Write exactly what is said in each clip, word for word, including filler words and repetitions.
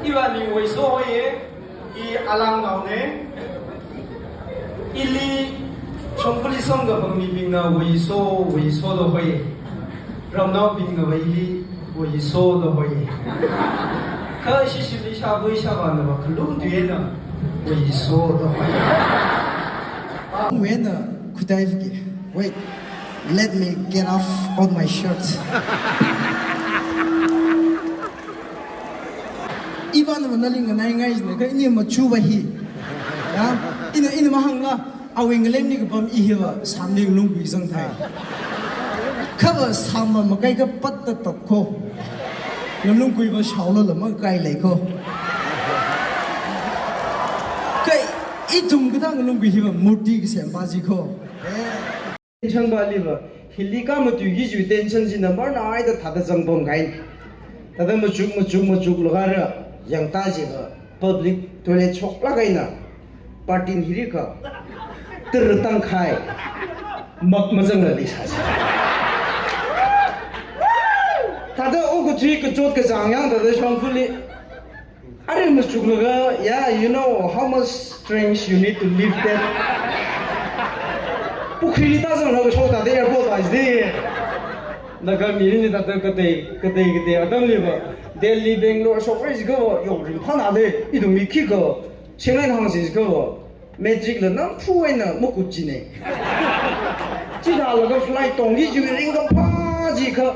Iwui ming Woiso hoiye, i Alang naone. Ili Shongfali samkaphang mibingna Woiso, Woiso da hoi. Ramnaobingna va ili Woiso da hoi. Kha shishili shavui shavāna va khalum tuina Woiso da hoi. Wena khutai fuki. Wait, let me get off all my shirts. Ivāna va nali nganaingai jina, kha ini machuva hi. Ya, ina, ina mahāngla, awui ngalemli kapam i hiva, sāmli ngalungkhui zangthai. Khava sāmva makai kapatta tat ko. Ngalungkhuiva shaolala makai lei ko. Kha ithum kathā ngalungkhui hiva murti kasem pa ji ko. Tension pa liva, hili kha matuiki ju tension jina marnai da thāda zangpam kahaina. Thāda machuk, machuk, machuk laga ra, yangta jiva, public toilet shoklāk eina, party hili kha, tir tangkhai, mak mazangla leisāsi. Thāda okathui kachot kachāng yang thāda Shongfali. Arui machuklaga, yeah, you know how much strength you need to lift that. Pukhrili tāzanglaga shok thāda airport wise de. Naga mili ni thāda katei, katei, katei, atamliva. Delhi, Bangalore, shokrai jikhava, yong ringphāna de, ithum mi khikha, shenglai hāngsi jikhava. Matric la namphu eina makup jine. Chithālaga flight tongki jiwui ringkaphā jikha,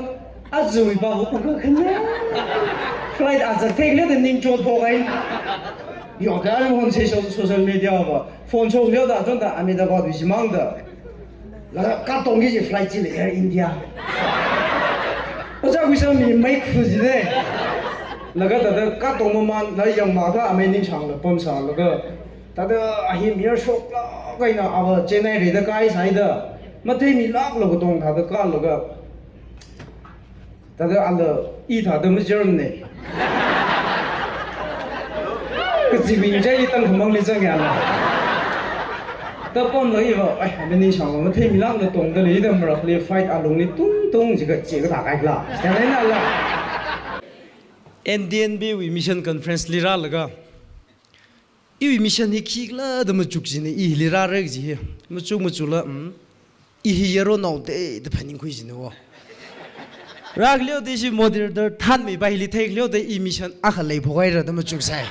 azuwui pa wu uka khane. Flight aza thekle da ningchot phokhai. Yo, da alu hon se so-, social media va. Phone shok leo da, aton da Ahmedabad wui shimāng da. Laga katongki ji flight chili Air India. Ojā khuisang mi mai khu jine. Laga thāda katong mamān la yangmakha amei ningshāngla pamsālaga. Thāda ahi mir shoklāk eina ava Chennai rida kai sāida. Matheimilākla katong thāda kalaga. Thāda ala i thāda majarne. Kaji wing jai tangkhamangli zangya la. Thāda pamla iva, ai, amei ningshāngla matheimilākla tongda leida marakhali flight alungli tung tung jikha chikathā kaikhala. Sālaina la. N D N B wui mission conference li rālaga. Iwui mission hi khikhala da machuk jine, i hili rāra kaji hi. Machuk machukla, mm. I hi yaronao de, da phaningkhui jine wo. Rākhaleoda ishi moderator thanmei pa hili theikhaleo da i mission akha leiphok haira da machuksai.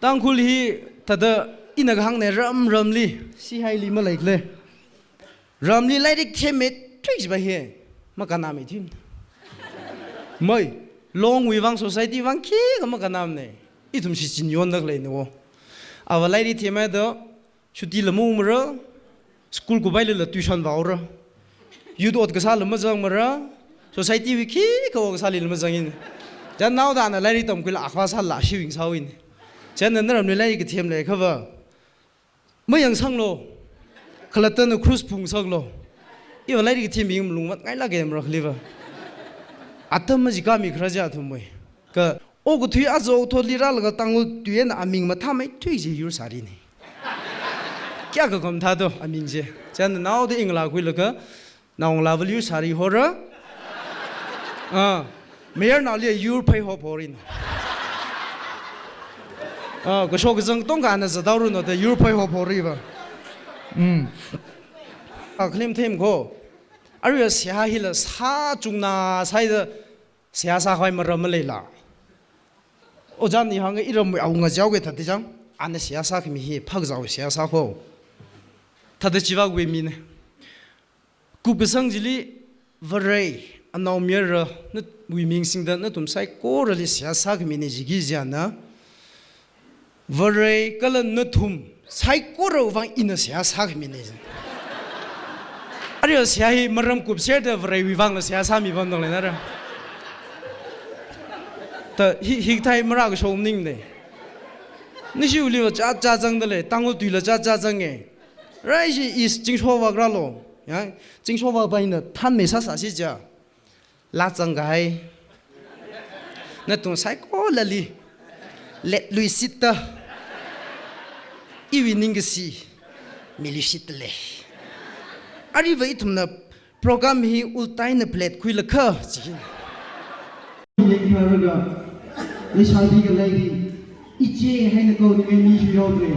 Tangkhul hi thāda ina kahāngna ram ramli, sihaili maleikhale. Ramli lairik themmei tui jiva hi, makannamei thim. Mai, Longwui vang society vang khikha makannamne. Ithum shichin yonda khaleine wo. Ava lairik themmeida, chuti la maungmara, school kupailala tuition vāhaora. Youth ot kasāla mazangmara, society wui khikha ot kasālila mazangin. Chān naodana lairik tamkhuila akhavā sāla shiwing sāwin. Chān na naramli lairik kathem leikhava. Mayangsanglo, khalattana cruise phungsaklo. Iva lairik thembing malung vat ngailāke marakhaliva. Atam maji kami khara ja thummei. Kha okathui azo thotli rālaga Tangkhul tui eina aming mathāmeithui ji yur sārine. Kayākha khamathā do aming ji. Chān naoda inglā khuilaga, naongalāva yur sāri hora. Ah, mayarnaoli yur phei hop horin. Ah, kashok kazang tongkha ana zathaoranu da yur phei hop horiva. Mm. Ah, khalim them ko. Arui seihā hila sāchungna sāida seihā sākhavai maram maleila. Ojāna hānga iramwui awunga jaoke thāda chang. Ana seihā sākhami hi phakzao seihā sākho. Thāda chiva wui mine. Kupkasang chili Vare, anaomayara, nawui ming singda nathum saikorali seihā sākhamine jiki jana. Vare kala nathum saikorawui vang ina seihā sākhamine. Arui seihā hi maram kupserda Varewui vangla seihā sāmi pamdang leinara. Ta hi, hikathā marākashok maningne. Nishiwuiliva chāchā zangda lei, Tangkhul tuila chāchā zange. Raishi is Zingsho vak rālo. Ya, Zingsho vak pa ina thanmei sāsāsi ja. Laa zangkahai. Nathum saikorali. Letluishitta. Iwui ningkashi. Miluishitta lei. Aruiva ithumna program hi ultaina plate khuilakha, jihin. Yangtharaga, Leishabi khalei hi iche haina kouningai mishi yaodre.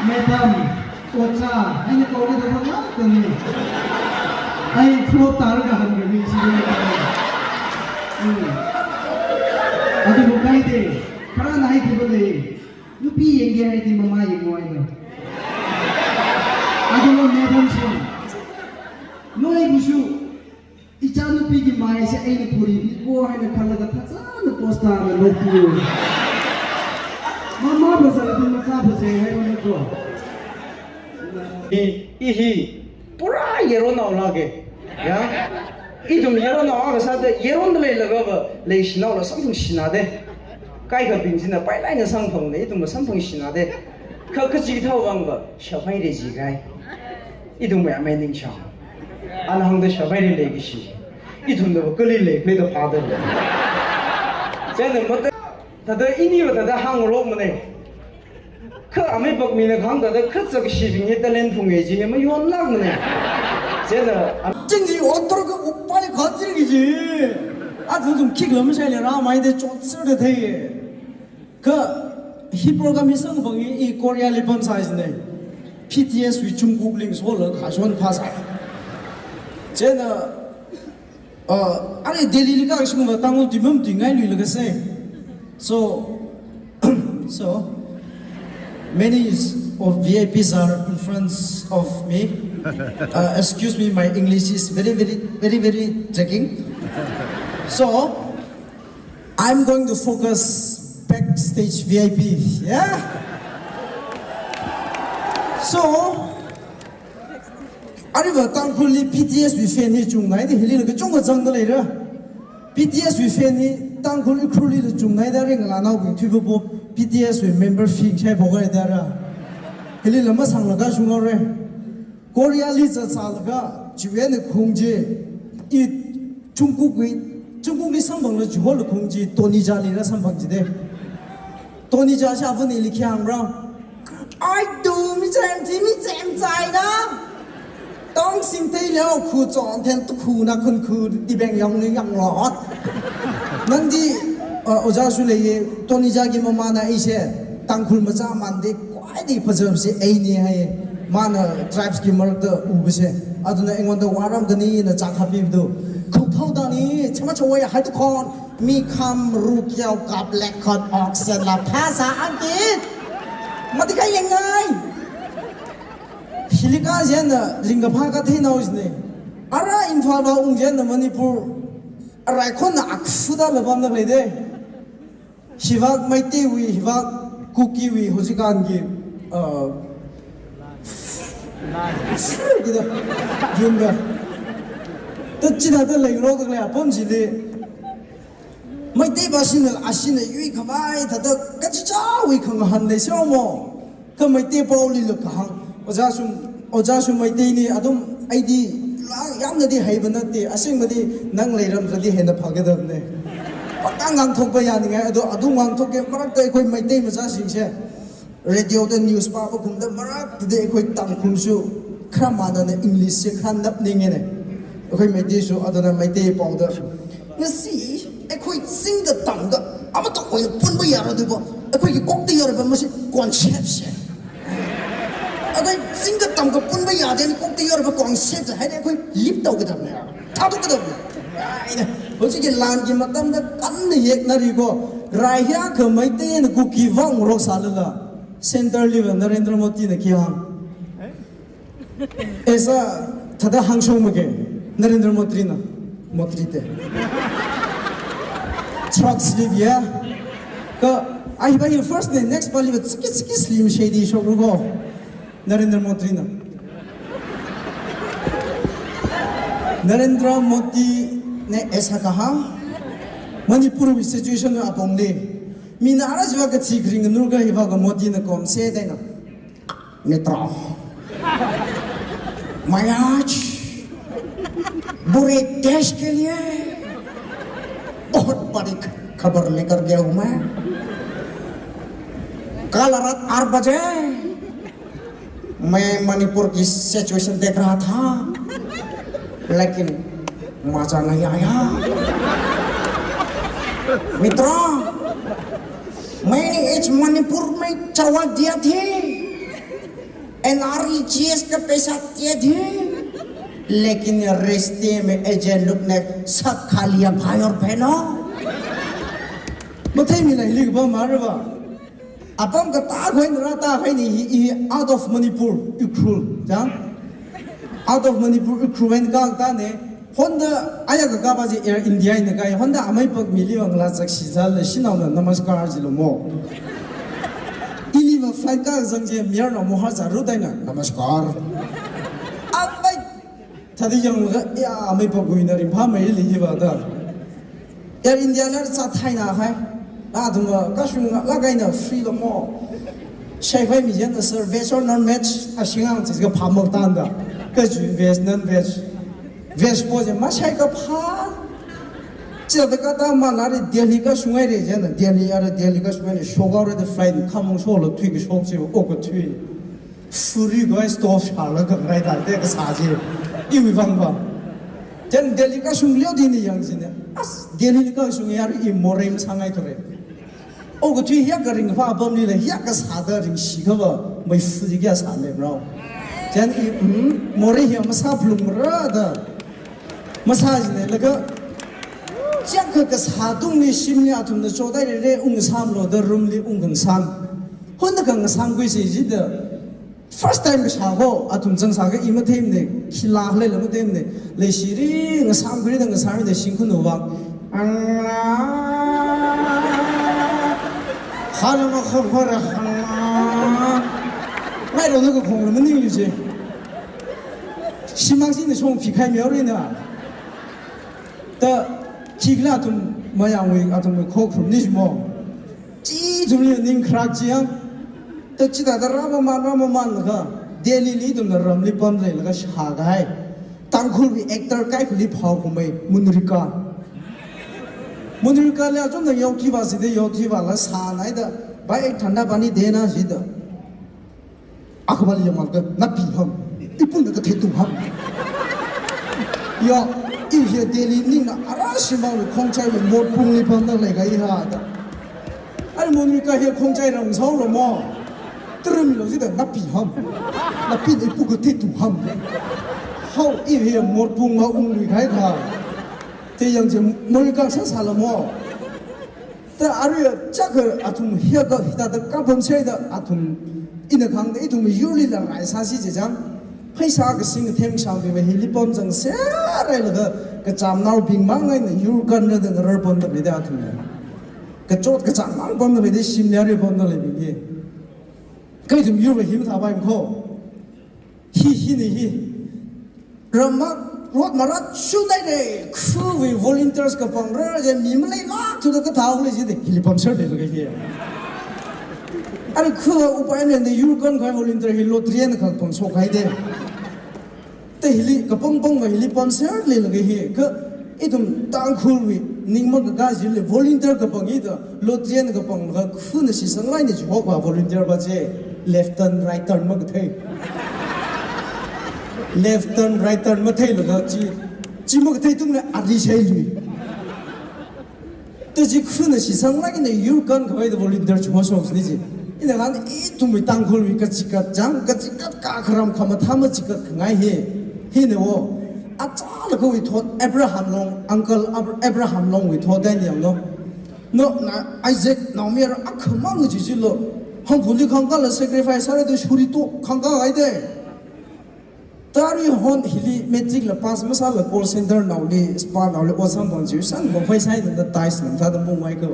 Madam, oja haina kouda khalei ngaktane. Ai flop tara kahāngre mishi yaodre. Hmm. Adubu kahaide, kharāna haikiva lei. Nupi yangge haidi mama yangu haina. Adubu madam shu. Noibusu. Ichanupigi maise eina puri biko haina khalaga phazāna poster na lopiyo. Mama bazar di macha bazar hai mana ko. I, i hi pura yaronao lage. Ya? Ithum yaronao akha sāda yaron leilagava leishinaola samphang shinade. Kaikhabing china pailaina samphangna, ithumla samphang shinade. Kha kaji thao vangva, shaphaire jikai. Ithumwui amei ningshang. Ana hāngda shaphaire leikashi. Ithumna kali leikhala da phāda. Chieina mata, thāda iniva thāda hāngrokmane. Kha amei pakmina kahāng thāda kha zakshibing hi talent phunge ji hi mayonlākmane. Chieina am- Chingji author ka upali khanjirki ji. Athum thum khikha lam shaile rāmai de chotser da thei. Kha hi program hi samphang hi i Korea li pamsai jine. B T S wui Jungkook ling sola khashon phasai. Chieina, uh, are Delhi li kashungva Tangkhul tui mamatuingai luilaga sei. So, so, many of V I Ps are in front of me. Uh, excuse me, my English is very, very, very, very checking. So, I'm going to focus backstage V I P. Yeah? So, areva Tangkhulli B T S wui fan hi chungnaide, hilila kachungkha zangda leira. B T S wui fan hi Tangkhul Ukhrulli chungnaida ringla naobing thuipapo B T S wui member fee shai phokai dara. Hilila masanglaga shunghaore. Korea li zatsālaga, chiwui eina khungji, i Jungkook wui, Jungkook li samphangla chihola khungji, Tony Jaa lila samphang jide. Tony Jaa sha avani li khi hāngra. I do, mi chem thi, mi chem chai na. Tong sing thei leo khu chon then tu khu na khun khu di beng yong ni yong lot. Nandi, uh, oja shu leiye, Tony Jaa ki mamana ise, Tangkhul macha mande, Khwaidagi phazamse eini hai, mana tribes ki marakta ubase. Aduna aingwanda waramkani na chak hapibdu. Khuk thao dani, chama chawai hai tu khon, mi kham ru kiao kap lek khon oxen la phasa anti. Mati kai yengai. Hilika jena, ringapha kathei nao jine. Ara Imphal va ung jena Manipur. Arai khon na aksuda labam na leide. Hivak Meiteiwui, hivak Kukiwui, hojikāngi, uh, kida, yunga. Ta china ta lengro ta lei apam jili. Meitei ba sina, asina yui khavai, ta ta kachichāwui khangahān lei sāmo. Kha Meitei paoli la kahāng. Oja sum, oja sum Meitei ni athum aidi la yamnadi heiba nate, asingmadi nang leiramradi hena phagedabne. Paka ngangthokpa yaningai, ado, ado ngangthokke marakta eikhoi Meitei macha singse. Radio da news pāba kumda marakta da eikhoi Tangkhul su khara manana English se khara napningene. Eikhoi Meitei su adona Meitei paoda. Ngasi, eikhoi chingda tamda, amatokoina punba yaro dibo, eikhoi ki kokta yaro ba masi concept se. Eikhoi chingda tamkha punba yadeni kokta yaro ba concept se, haida eikhoi lip tau kadam ne, thatu kadam ne. Aina, hojiki lan ki matamda kanna yekna riko, raiya kha Meitei na Kuki vang rok salala, center level Narendra Modi na kiyang. Esa thāda hāngshong make, Narendra Modi na, Modi te. Short sleeve ya. Ka, ai ba hi first ne, next pali ba tsiki tsiki slim shady shok ruko. Narendra Modi na. Narendra Modi ne esa kaha. Manipur situation na apong le. Mina ara jiwa ka tsikring nurga hiwa ka Modi na kom se dai na. मित्रों, मैं आज पूरे देश के लिए बहुत बड़ी ख-, खबर लेकर गया हूं मैं। कल रात आठ बजे मैं मणिपुर की सिचुएशन देख रहा था, लेकिन मजा नहीं आया। मित्रों, मैंने इस मणिपुर में चावल दिया थे, एनआरईजीएस का पैसा दिया थे, लेकिन रिश्ते में एजेंट लोग ने सब खा लिया, भाई और बहनों। Matheimila hili kapam marava. Apam katā khuina rātā khuini hi, hi out of Manipur, Ukhrul, chang? Out of Manipur, Ukhrul eina kākatā ne. Honda aya kakāpa chi Air India eina kāi. Honda amei pakmili vang la chak shizal le shinaona namaskar jilo mo. Iliva flight kazang chi mayarnao mohar zaru taina namaskar. Amei thāda yanglaga, ya, amei pakguina ringphāmeili hiva da. Air India la sāthaina hai. Athumva kashunga lāk eina free lo mo. Shaiphai mi chieina, "Sir, veg or non-veg?" Ashingang chi kaphā mok tanda. Kachu veg, non-veg. Veg po chi mashai kaphā. Chithāda katā malari Delhi kashungai re chieina, Delhi ara Delhi kashungai re, shokhaora da flight khamong shoklo thui kashok chi, o kathui. Furi guys to shala khangarai da te kasā chi. Iwui vangva. Chieina Delhi kashung leo dini yang chieina. As Delhi kashung yar i morei masāngai thore. O kathui hiya karingphā apamlila hiya kasāda ringshi kava mei fuji kya sāle rao. Chieina i, mm, morei hiya masā phlung ra da. Masā jine laga. Chiyākha kasā tungli shimli athumna chodai rere ungsāmlo da room li ungkhangasām. Honda khangasām kuisi jida. First time kashā ho, athum zangsākha i matheimane, khila leila matheimane. Leishiri, ngasām khuida ngasāmane shingkhunu vang. Hana ma khor khor hana. Ngai rona kakhongla maninglu je. Shimang sina shong phikhaimihaorana. Ta, khikhala athum mayangwui, athumwui khokharum ni jimo. Chi ithumli ning kharak chi yang. Ta chithāda rāmaman, rāmamanlaga, Delhi li ithumna ramli pamleilaga shākahai. Tangkhulwui actor kaikhali phao kumei, Munrika. Munrikali achumna yaothiva sida, yaothivala sānaida, "Bhai, ek thanda pani dena," jida. Akhava li yanglaga, "Napi ham, ipuna kathei tung ham." Ya, i hiya Delhi ningna ara shimang khongchai motpungli pamda leikahai ha da. Ai Munrika hiya khongchai rāngasaklo mo. Trim lo jida napi ham. Napina ipu kathei tung ham. Hao i hiya motpung maungluikahai kha. Te yang je Munrika sāsāla mo. Ta aruiya chakha athum hiya ka hithāda kapam shaida athum ina khangda ithum yurlila rai sāsi je chang. Pheisā kasing themshang biva hili pamzangserhailaga kachamnaobing mang eina yur kanra da ngarar pamda leida athum. Kachot kachāng mang pamda leida shimli ari pamda leibing hi. Kha ithum yurva hi mathāpaimana kho. Hi, hina hi. Ramma, road marat shunai le, khuwui volunteers kapangra je mi maleilāk thuda kathāhaole jida, hili pamserleilaga hi. Ari khuwa upai leina yur kankahai volunteer hi lottery eina kapangshokhaide. Ta hili kapangpangva hili pamserleilaga hi, kha ithum Tangkhulwui ningma kakā jili volunteer kapangida, lottery eina kapanglaga khuna shitsanglaina chihokwui volunteer pa chi, left turn, right turn makathei. Left turn, right turn matheilaga chi, chi makathei tungna ari shailui. Ta chi khuna shitsanglaina yur kankahai da volunteer chihoshoksini chi. Ina khan ithumwui Tangkhulwui kachikat chang, kachikat kakharam khamathā machikat khangai hi. Hina wo. Achālakhawui thot Abraham Long, Uncle Abra-, Abraham Longwui thot eina yanglu. No, na Isaac, Naomi ara akhamang chi jilo. Hangphuli khangkala sacrifice sāra de shuri to khangkahaide. Tari hon hili matric la pass masāla call center naoli, spa naoli, osam bang jiu san bang phai sai na tais nam thāda mung mai ka.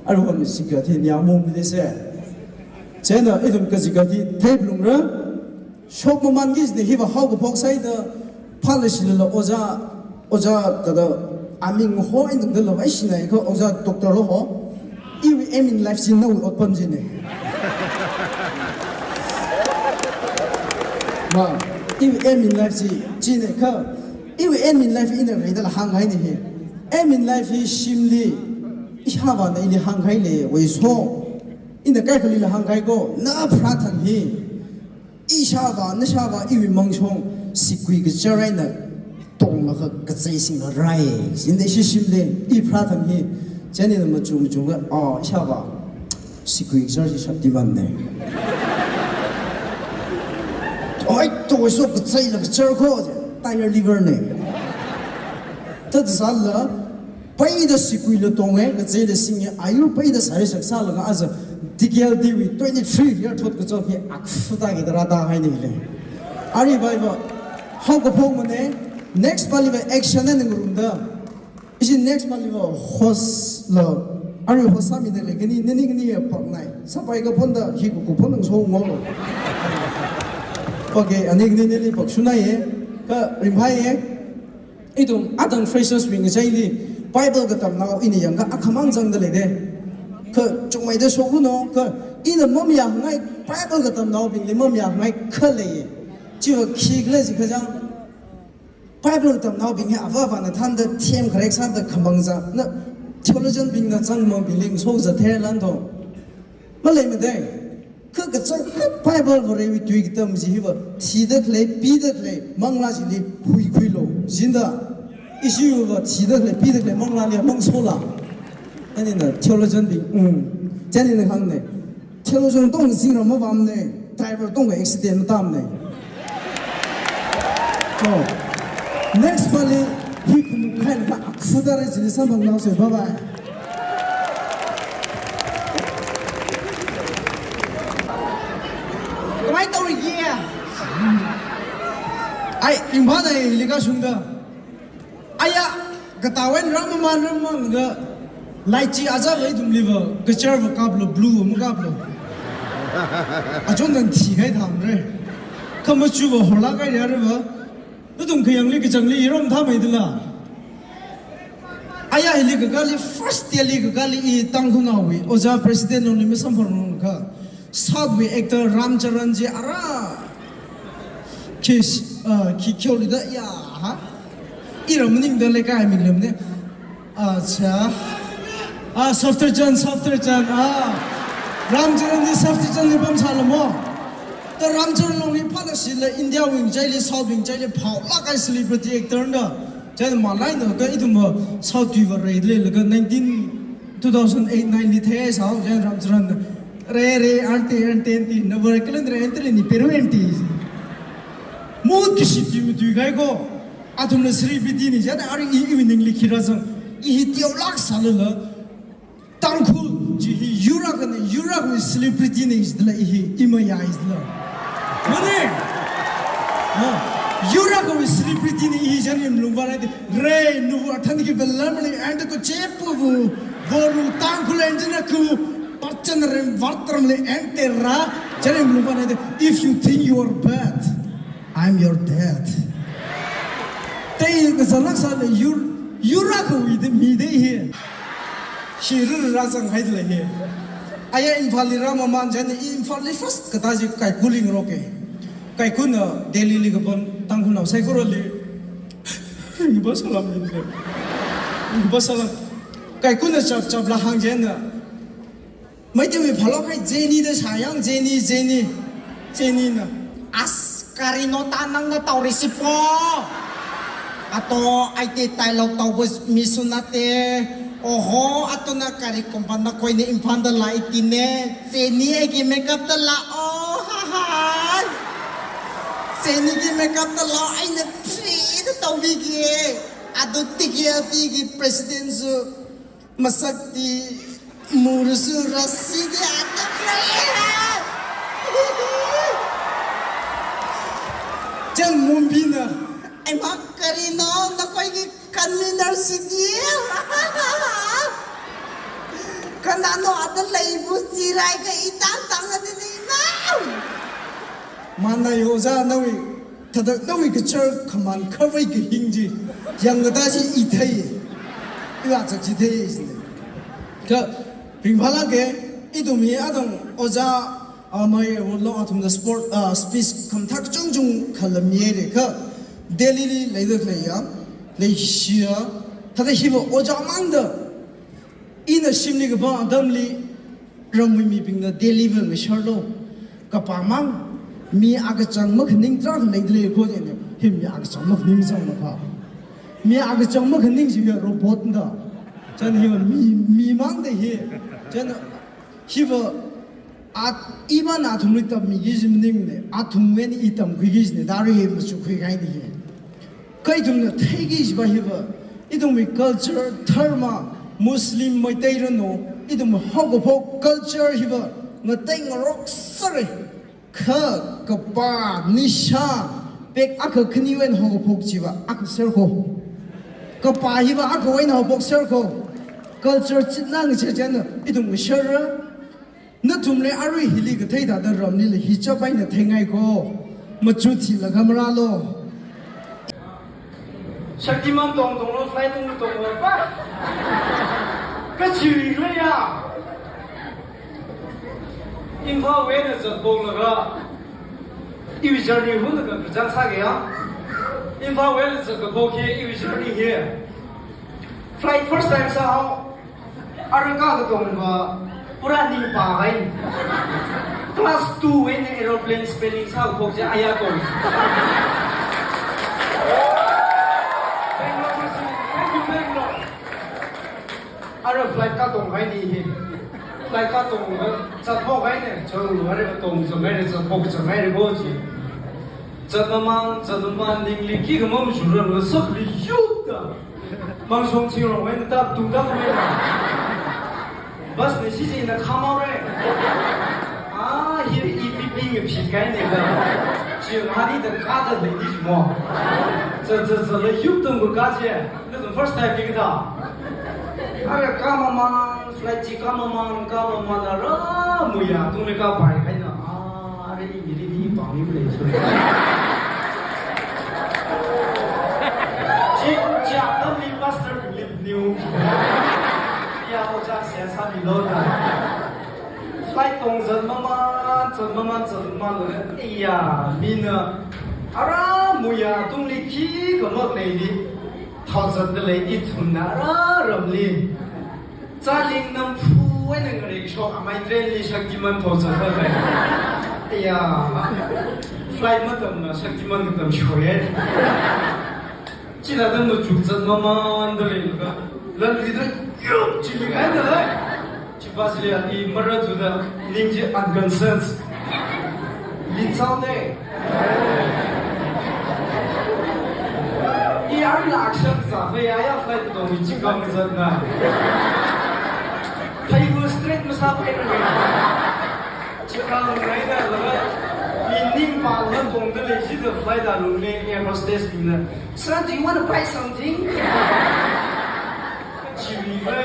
Ari hon siga thi nia mung mi se. Chieina ithum kachikat hi theiphalungra. Shokmaman kajina hiva haokaphok saida, phalashilala oja, oja thāda aming ho eina tungda lavai shinai kha oja doctor lo ho. Iwui aim in life chi nawui otpam chine. Ma, iwui aim in life chi, chine kha, iwui aim in life ina reida la hānghaine hi. Aim in life hi shimli, ishāvāna ili hānghaile, vaiso. Ina kaikhalila hāngkahai ko, na pharāthang hi. Ishāvā, nashāvā, iwui mangshong, sigui kachar eina tonglaga kazei singlaga rai. Sinde shishimde, i pharāthang hi. Chieina machu machu ga, "Oh, ishāvā, sigui kachar chi shaktiman ne. Oi, to so kachai la kachar ko, tiger liver ne." Thāda sālala, paida siguila tonge, kachaila singe, ayur paida sāri sak sālaga aja T K L D wui twenty-three year thot kachot hi akfuta ki dara da hai ni le. Ari bai ba, hao kaphok mane, next pali ba action na ngarumda. Ishi next pali ba host lo, ari host sāmida le, kani, nani kani ya paknai. Sāpai kaphonda, hi ku kaphon nang so ngolo. Okay, ani kani nani pak shunai ye, ka rimphai ye. Ithum atang freshers bing ngachaili Bible katamnao ina yangkha akhamang zangda leide. Kha chungmeida shokuno, kha ina mamayāngai Bible katamnaobingli mamayāngai khalei. Chiva khikhala jiakha jang, Bible katamnaobing hi avāvana thānda themkharek sāda khamang zangna theologian bingna zangmangbingli ngasokzat theilan to. Maleimade. Kha kachangkhat Bible Varewui tui katam chi hiva, thida khalei, pida khalei manglā chili huikhuilo. Jinda, ishiva thida khalei, pida khalei manglāli mang sola. Anina theologian bing, mm. Chieina hāngne. Theologian tong zingram mapamne, driver tong accident matamne. So, next pali, hi kunu khailakha akfuta re chili samphangnaose, bye bye. Kamaina tawriki? Ai, Imphal eina hili kashungda. Aya, katāwui eina rāmamān rāmamānga, light chi aja vai ithumliva, kacharva kaplo, blue va makaplo. Achon nan thikahai thamre. Kha machuva horlāk kahai riya riva. Nathum khayangli kachangli irom thamei dala. Aya hili kakāli first year li kakāli i Tangkhulnaowui ojā president longli masamphangrong kha. South wui actor Ramcharan ji ara. Khi, ah, khi khyolida ya, ha? Iram maningda leikai minglemne. Acha. Ah, Safdarjung, Safdarjung, ah. Ramcharan ji Safdarjung li pamsālamo. Da Ramcharan longli phalashila India wui ngachaili, South wui ngachaili phaolāk kahai celebrity actor na. Chieina maleina kha ithumva South tuiva reile laga nineteen, two thousand eight nine li theisā, chieina Ramcharan na. Re, re, aunty, aunty, aunty, na var kalan re, aunty ni peru aunty. Mut kishit tui matui kahai ko. Athumna celebrity ni, chieina ari i, iwui ningli khi rāzang. I hi teolāk sālala. Tangkhul chi hi yur akhana, yur akhawui celebrity na jidala i hi, i mayā jidala. Mane? Ha, yur akhawui celebrity na i hi chieina malungvānhaide. Re, nuvu athan ki velamli ante ko chepu vu, voru Tangkhul engineer ku, pachan rem vartram le ante ra, chieina malungvānhaide. If you think you are bad, I'm your dad. Tei kazalak sāla yur, yur akhawui de mi de hi. Hi rur rāzanghaida lei hi. Aya Imphal li rāmamān chieina Imphal li first katā chi kaikuli ngaroke. Kaikuna Delhi li kapam Tangkhulnao saikorali. Ringba salam ni. Ringba salam. Kaikuna chap chap la hāng chieina. Meiteiwui phalok hai Jenny da shāyang, Jenny, Jenny. Jenny na. As, karino ta nangna tawrisi po. Ato, aite tailok tawbus misunate. Oho, atona kari kumpa nakoina Imphal da laa itine. Jenny aiki makeup da laa, oh, ha, ha. Jenny ki makeup da laa, eina free da tawbiki. Ato T K L D ki president su. Masakti mursu rasidi atam lei. Chang mumbina, ai ma karino nakoiki convener sidi. Kanano ata leibu chirai ka itang tang adini na. Mana yoza nawi. Thāda nawui kachar khamān khavai kahing chi, yangkatā chi i thei. Iwui azak chi thei sine. Kha, ringphālāke, ithum hi athang ojā, ah, mai, lo athumna sport, ah, speech khamathā kachungchung khalam yere kha, Delhi li leida khaleiya, leishiya, thāda hiva ojā mangda, ina shimli kapā atamli, ramwui mibingna Delhi va ngasharlo, kapamang, mi akachang makhaning tarākha leida lei ko jine, hi mi akachang makhaning zangna kha. Mi akachang makhaning jiya robot na. Chieina hiva mi, mimangda hi. Chieina hiva at, imana athumli tammiki kaji maningmana, athumwui eina i tamkhuiki kajina, da arui hi machukhui kahaina hi. Kha ithumna theiki kajiva hiva, ithumwui culture, dharma, Muslim, Meitei ranu, ithum haokaphok culture hiva ngateingarok sāra. Kha, kapā, nisha, pek akha khaniwui eina haokaphok chiva akha serko. Kapā hiva akhawui eina haophok serko. Culture chitna ngacheina ithum ngasharra. Nathumli arui hili kathei thāda ramlila hi chap eina theingaiko. Machu thila khamralo. Shaktiman tong tonglo, flight ung tonglo pa. Kachiwui leiya. Imphal wui eina zatphok laga, iwui journey hunakha kachāng sākaya. Imphal wui eina zatkaphok hi iwui journey hi. Flight first time sāhao. Arui kha katongva pura ningpāhai. Class two wui eina aeroplane spelling sākaphok chi aya tong. Bangalore, thank you, Bangalore. Arui flight katong kahaina hi. Flight katong zatphok kahaina. Chang arui katong zatngaira, zatphok zatngaira ko chi. Zatmamān, zatmamān, ningli khikha mamachurarla sakli yupta. Mangshong Chingrong wui eina tap tungda khamei. Bus na shishi na khamao re. Ah, hi ipi ping phit kahaina da. Chi hani da kada leili mo. Zat, zat, zatla yupta ko kaje. Nathum first time ni kathā. Arui khamamān, flight chi khamamān, khamamān ara muiya tungli kapai kahaina. Ah, arui mili ni pāngli lei su. Chi, chi atamli pastor lip niu. Ya, oja sia sāmilo da. Flight tong zatmamān, zatmamān, zatmamān lo. Iya, mina. Ara muiya tungli khikha maleili. Thaozatda lei ithumna ara ramli. Chaling namphu wui eina ngarei shok amei train li Shaktiman thaozatda lei. Iya. Flight matamna Shaktiman katam shoye. Chithāda machuk zatmamānda leilaga. Lanlida yup chili kahaina lei. Chipa chili i marathāda ning chi unconcerned. Litsao de. I arui action sāpai aya flight tong i chingkang zatna. Phaibu straight masāpai rui. Chikang raida laga, mi ningpāla tongda lei jida flight alungli air hostess bingna, "Sir, do you wanna buy something?" Chiwui vai.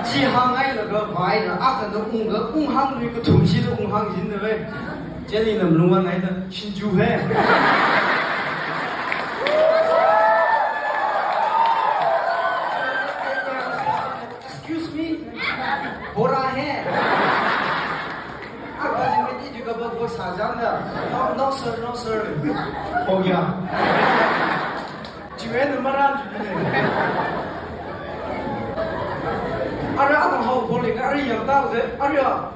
Chi hāngngai laga vaira, akhana ungga, unghānglui kathum shida unghāng jinda vai. Chieina ina malung vāngaida, "Shinju he." "Excuse me, bora hai?" Ak baji mati juga bak bak sajan da. "No, no, sir, no, sir." Ho gaya. Chiwui eina maran juni. Ara ang hao boli ka ara yang ta de, ara.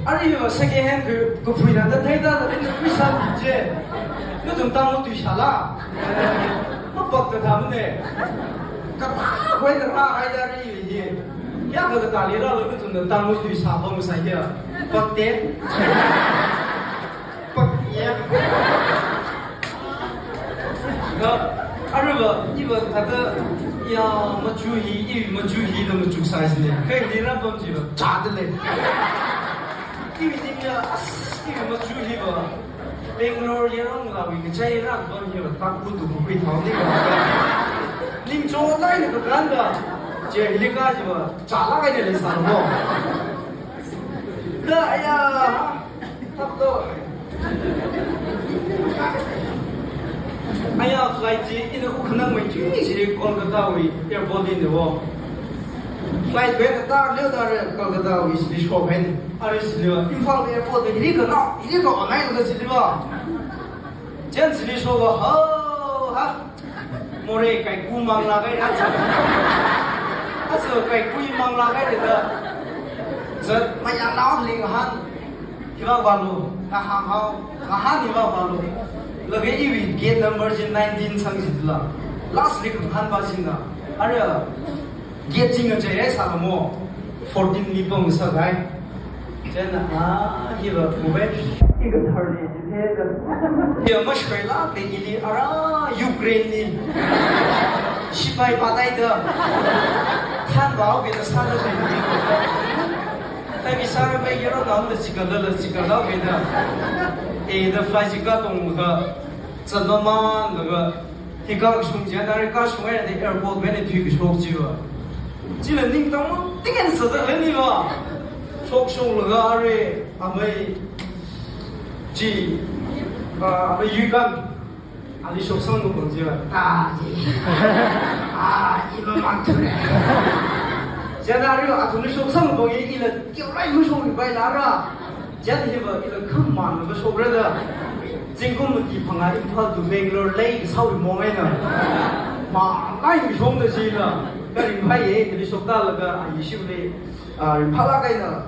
Ara yo second hand ko, ko phui na da thai da da ni pisa je. Nathum tang tu shala. Mapak ta thamne. Kata koi na ra ai da ri ye. Ya ka ta li ra lo nathumna tang tu sa bang sa ya. Pak te. Pak ya. Ka, arava, iva thāda, ya, machu hi, i machu hi da machuksai sine. Kai ni ra pam jiva, chāda lei. Ivi ni ya, as, ivi machu hiva. Bangalore yarong lawi kachai ra pam hiva, tak kutu kukui thao ni va. Ning cho tai ni ka ganda. Je, hili ka jiva, chāla kai ni lei sa mo. Ka, ya. Aya flight chi ina ukhanang mai chi chi Kolkata wui airport li ne wo. Flight wui kata leo da re Kolkata wui chi shok hai. Are chi leo Imphal airport de ri ka na, ri ka online ka chi leo. Chen chi showa ha ha. More kaiku mangla kai aja. Aja kaiku mangla kai da. Zat mayang nao ling han. Hiva valu, kahang hao, kahan hiva valu. Lage ivi gate number jin nineteen sang jitla. Last week han ba jin na. Are, Yet ching a chai sālamo. Fourteen li pong sākai. Chieina, ah, hiva kubai. Iga thirty ji theda. Ya mashwai la pe ili ara Ukraine li. Shipai patai da. Thanvao be da sāda be. Tabi sāra be yero nam da chikala la chikala be da. E da fly chika tonglaga. Zanmamānlaga. Hikā kashung chieina, hikā shung eina airport mena tui kashok chiva. Chila ningtang mang, tingin sāda leni va. Shok shunglaga are, amei, chi, ah, amei yuikan, ali shoksang lupang chiva. Ah, ji. Ah, ima mang thule. Chieina are, athumli shoksang lupang ila, kiurai mushong bai lara. Chieina hiva ila khamang va shokra da. Zingkum mati phangā Imphal to Bangalore lei kasao mong eina. Mangai mishong da sila. Karing phai e, kali shokta laga, a, yishiu le, a, ringphālāk eina.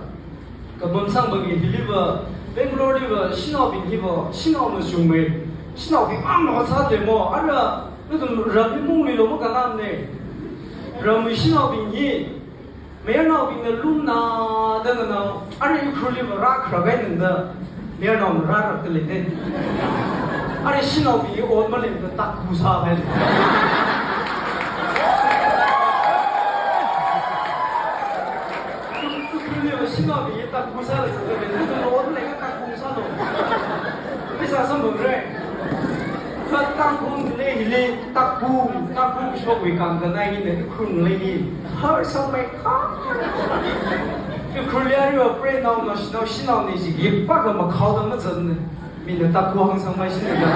Kapam sangva ngi hiliva, Bangalore liva, shanaobing hiva, shanao machungmei. Shanaobing mang no sa le mo, ara, nathum ram hi mungli lo mo kanam ne. Ram hi shanaobing hi, mayarnaobingna lumna da nganao, are Ukhrul liva rākharā kai nanda, mayarnaona rārak kali ne. Are shanaobing hi ot maleng da takku sākai. Ukhrul liva shanaobing hi takku sālei sāda ne, ot maleng takku sālo. Pheisā samphang re. Kha Tangkhul ngalei hili takku, takku shokwui kang kanai hina Ukhrul ngalei hi. Har sangmei kha. Ukhrul yari wa pre nao na shanao shanao ni ji yi pa ka makhao da mazan ne. Mina takku hāng sangmei shin da.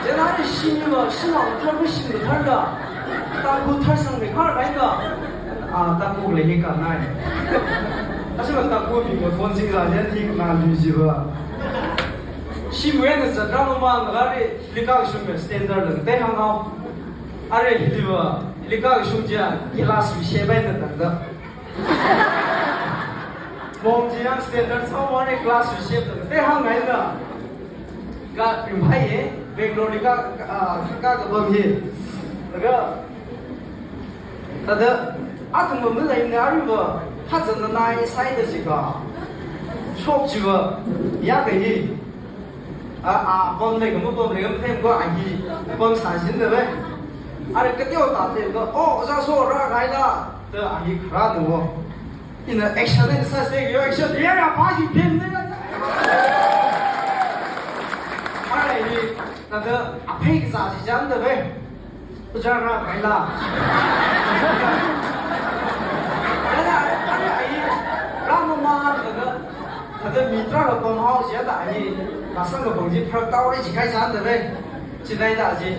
Chieina ni shim ni ma shanao thar ba shim da thar da. Takku thar sangmei khar kai da. A, takku lei hi kanai. Ashiva takku bing ka phone sing la jan hi na lu ji va. Shimwui eina zatra mamān gari, hili kashung standard la tei hānghao. Are hiliva, hili kashung chiya, glass wui shape eina tangda. Mong chiya standard sāmane glass wui shape la tei hāngngaina. Ka ringphai e, Bangalore li ka, ka, ka, kapam hi. Laga, thāda, athum maleina ariva, phazanna nai sāda jikha. Shok chiva, ya kahi. A, a, pam lei kama pam lei kama them ko ahi, pam sāshin da ve. Are kateo ta them ko, oh, oja so rākaila, da ahi kharā da wo. Ina action eina sāse, yo action, ya, ya, pa shi them ne. Are hi, thāda, aphei kasā shi jan da ve. Oja rākaila. Thāda, thāda, ai, rāmamān thāda, thāda mi tarākha pamhao jida ai, masang kapang chi pharak tao re jikhai san da ve. Chithāda chi,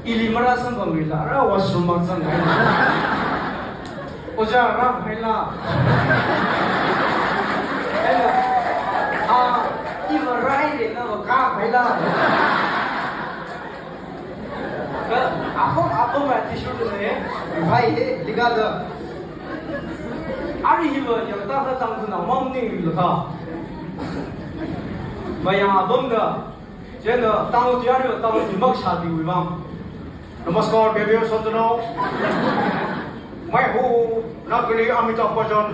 ili marāsamphanglui la, ara washroom mang zangkahai. Oja rākaila. Ena, a, iva rai de na va kākaila. Ka, apam, apam attitude ne, vai he, ligada. Ari hiva yangta ka tang kuna mang ning la ka. Mayang apam da, chieina tang ti ari tang ti mak sha di wi mang. नमस्कार, देवियों सज्जनों। मैं हूँ नकली अमिताभ बच्चन।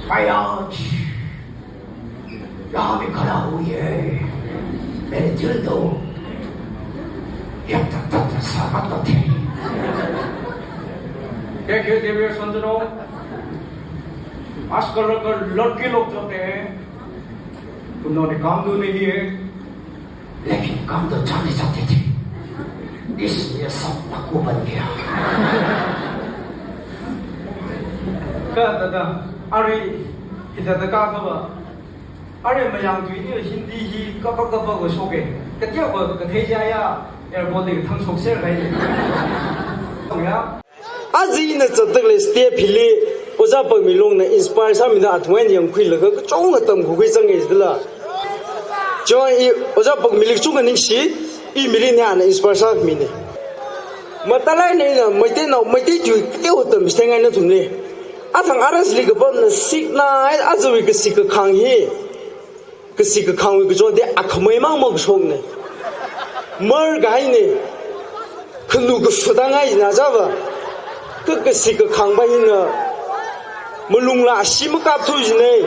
मैं आज यहाँ भी खड़ा हूँ, ये मेरे दिल तो यक तक तक तक सामत थे। देखिए देवियों सज्जनों, आजकल अगर लड़की लोग जो होते हैं, उन्होंने काम तो नहीं है, लेकिन काम तो जाने जाते थे, इसलिए सब डाकू बन गया। Ka thāda, ari, hithāda ka kaba. Ari mayang tui ni Hindi hi kaba kaba ko shoke. Katia ko kathei jaya, airport li thang shok ser kai. Ya. Aja ina zatdalei step hili, Oja Pakmilongna inspire sāmida athumwui eina yangkhuilaga kachonga tamkhuikhui zanga jidala. Chieina i Oja Pakmili kachungkha ningshi, i mili ni ana inspire sāmine. Matalai na ina Meiteinao, Meitei tui kateo tamsitengai nathumli. Athang arasli kapamna sikna, ajawui kasik kakhang hi. Kasik kakhangwui kachot di akhamei mang makashokne. Mar kahaine. Khanu kafutangai jina java. Kha kasi kakhangva hina. Malungla ashi makapthu jinei.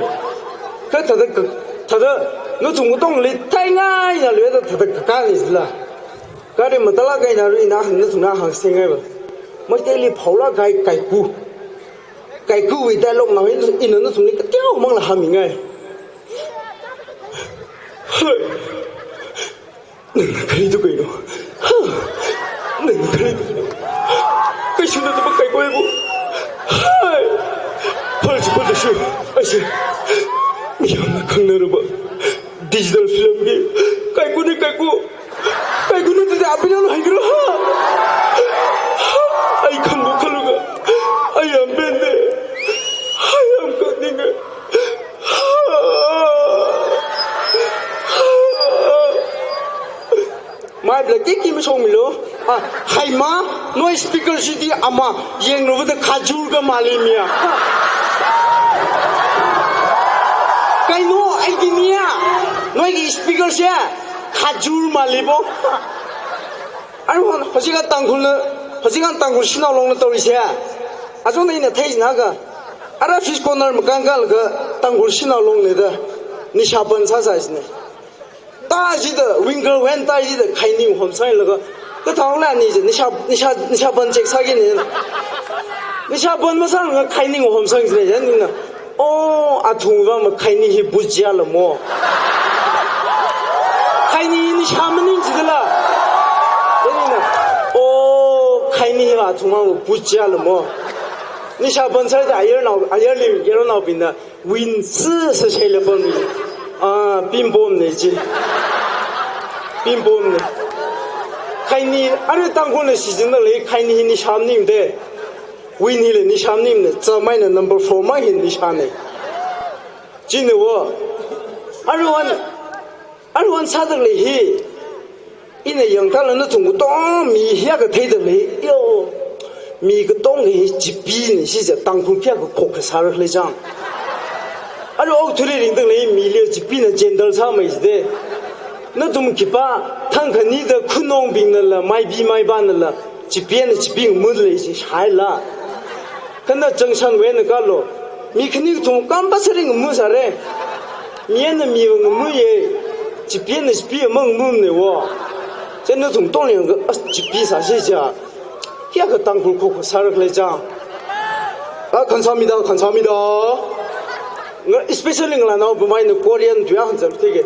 Kha thada ka, thada nathum katongli thaingaina luida thada kakani jila. Kha ri matalāk eina ri ina hang nathumna hāngsengaiva. Meiteili phaolāk kahai kaiku. Kaikuwui dialogue na ina, ina nathumli kateomangla hāngmingai. Hai. Nana khalei tu kaino. Ha. Nana khalei tu kaino. Kaisuna tu kaiku bu. Hai. Phal si phal si. Aise. Miyamna khangngaraba. Digital film ki. Kaikuni kaiku. Kaikuni tu da apina lo hangiro ha. Ha. Ai khanbu khaluga. Ai am bende. Ai am khaninga. Mai black cake ki masong milo. Ah, haima, noi speaker sidi ama, yeng rubu da khajur ka mali miya. Kaino, ai ki miya. Noi ki speaker siya, khajur mali bo. Ai, hon, hojika Tangkhul na, hojika Tangkhul shinao long na tori siya. Ajo na ina thai na ka. Ara fish corner makang ka laga Tangkhul shinao long le da. Nisha ban sa sa isne. Ta jida, winger wen ta jida, khaini hom sai laga. Ka thang la ni je, nisha, nisha, nisha ban check sa ki ni. Nisha ban masang nga khaini hom sang jine, yan ni na. Oh, athumva ma khaini hi bujia la mo. Khaini hi nisha maning jida la. Yan ni na. Oh, khaini hi athumva ma bujia la mo. Nisha ban sai da ayar nao, ayar lim, yar nao bin da. Win si si shai le pon ni. Ah, ping pong ne ji. Ping pong ne. Khaini, ari Tangkhul na season na le, khaini hi nisha maning de. Win hi le nisha maning ne. Zamaina number four ma hi nisha ne. Jine wo. Ari wan, ari wan sa da le hi. Ina yangtala nathum katong mi hiya kathei da le, yo. Mi katong hi chipi ne, shi je Tangkhul kiya kakhok kasā rak le jang. Alo ok thuli ring da le, mi le chipi na jendal sa mai jide. Nathum kipa, thang khani da khunong bing na la, mai bi mai ba na la, chipi na chipi mut le shi shai la. Kana changshan wena kalo. Mi khani kathum compulsory ngamu sare. Mi na mi va ngamu ye. Chipi na chipi mang ngamu ne wo. Chen nathum tong leng ka, as chipi sa shi ja. Kiya ka Tangkhul khok kasā rak le jang. A khansa mida, khansa mida. Nga, especially ngala nao bumai na Korean tuya khansa tege.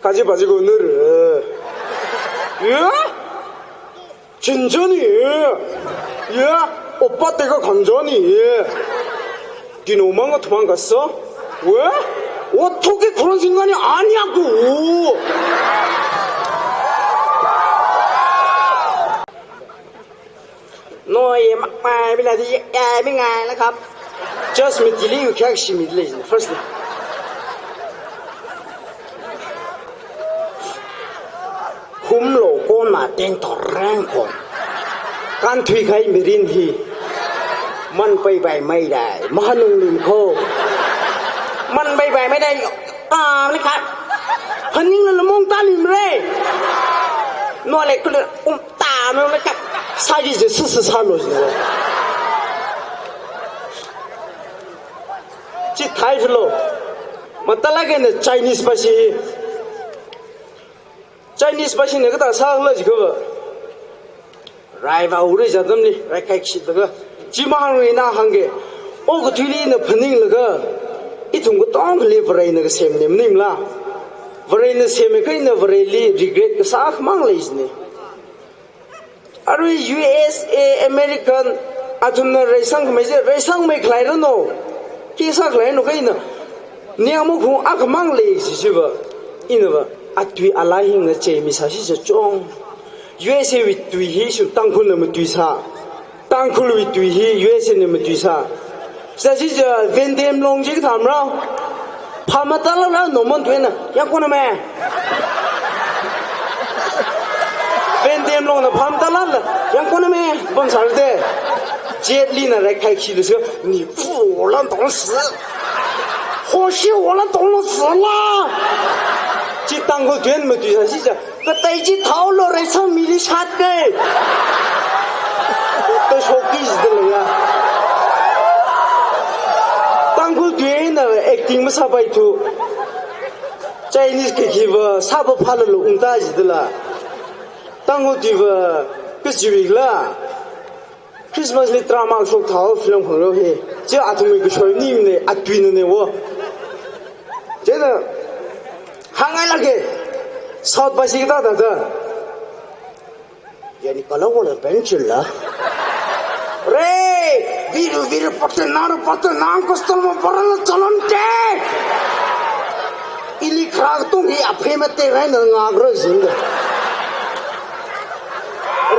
Kaji baji ko nur. Ya? Chinjani. Ya? Oppa teka khanjani. Dino manga thumang kasa. We? O thoke khurang singani anya ku. No, ye mak mai bila di, ye mi ngai la khap. Just mi tili yu kyak shi mi le first. Hum lo kon ma teng to rang kon. Kan thui khai mirin hi. Man pai pai mai dai, ma hanung lim kho. Man pai pai mai dai. Ah, ni kha. Haning la mong ta lim re. No le kule um ta no le kha. Sa ji je su su sa lo ji. Chi thai lo. Matala ke ne Chinese pa si. Chinese pa si ne kata sa la ji ko. Rai va uri jadam ni, rai kai shi daga. Chi ma hang ri na hang ge. O ka thui li na phaning laga. Ithum katong kali Varai na kasem ne maning la. Varai na sem e kai na Varai li regret kasā mang le ji ne. Arui U S A, American, athumna reisang khamei je, reisang mei khalei rano. Kisa khalei no kaina. Niang mo khung akhamang le si si ba. Ina ba, atui alai hing na che mi sa si sa chong. U S A wui tui hi su Tangkhul na matui sa. Tangkhul wui tui hi U S A na matui sa. Sa si ja Vendem long ji tham rao. Phama tala la no mon tuina, yang kona me. Vendem long na phama tala la, yang kona me, bon sar de. Jet Li na rai khai khi lu se, ni fu lan tong si. Ho shi wo lan tong si la. Chi Tangkhul tui eina matuisāsi jiakha, katei chi thao lo reisangmili shat kai. Kashok chi jida leiya. Tangkhul tui eina acting masāpaithu. Chinese kakhiva sāpa phālala ungta jidala. Tangkhul tuiva kachiwui khala. Christmas li drama shok thao film khanglo hi. Chi athumwui kashoi maningmana, atuinana wo. Chieina hāngngailāka. South pashi kathāda. Yani kala wala benchilla. Re, viru viru pate naru pate nang customer barala chalante. Ili krak tung hi aphe mate rai na ngak ro jin da.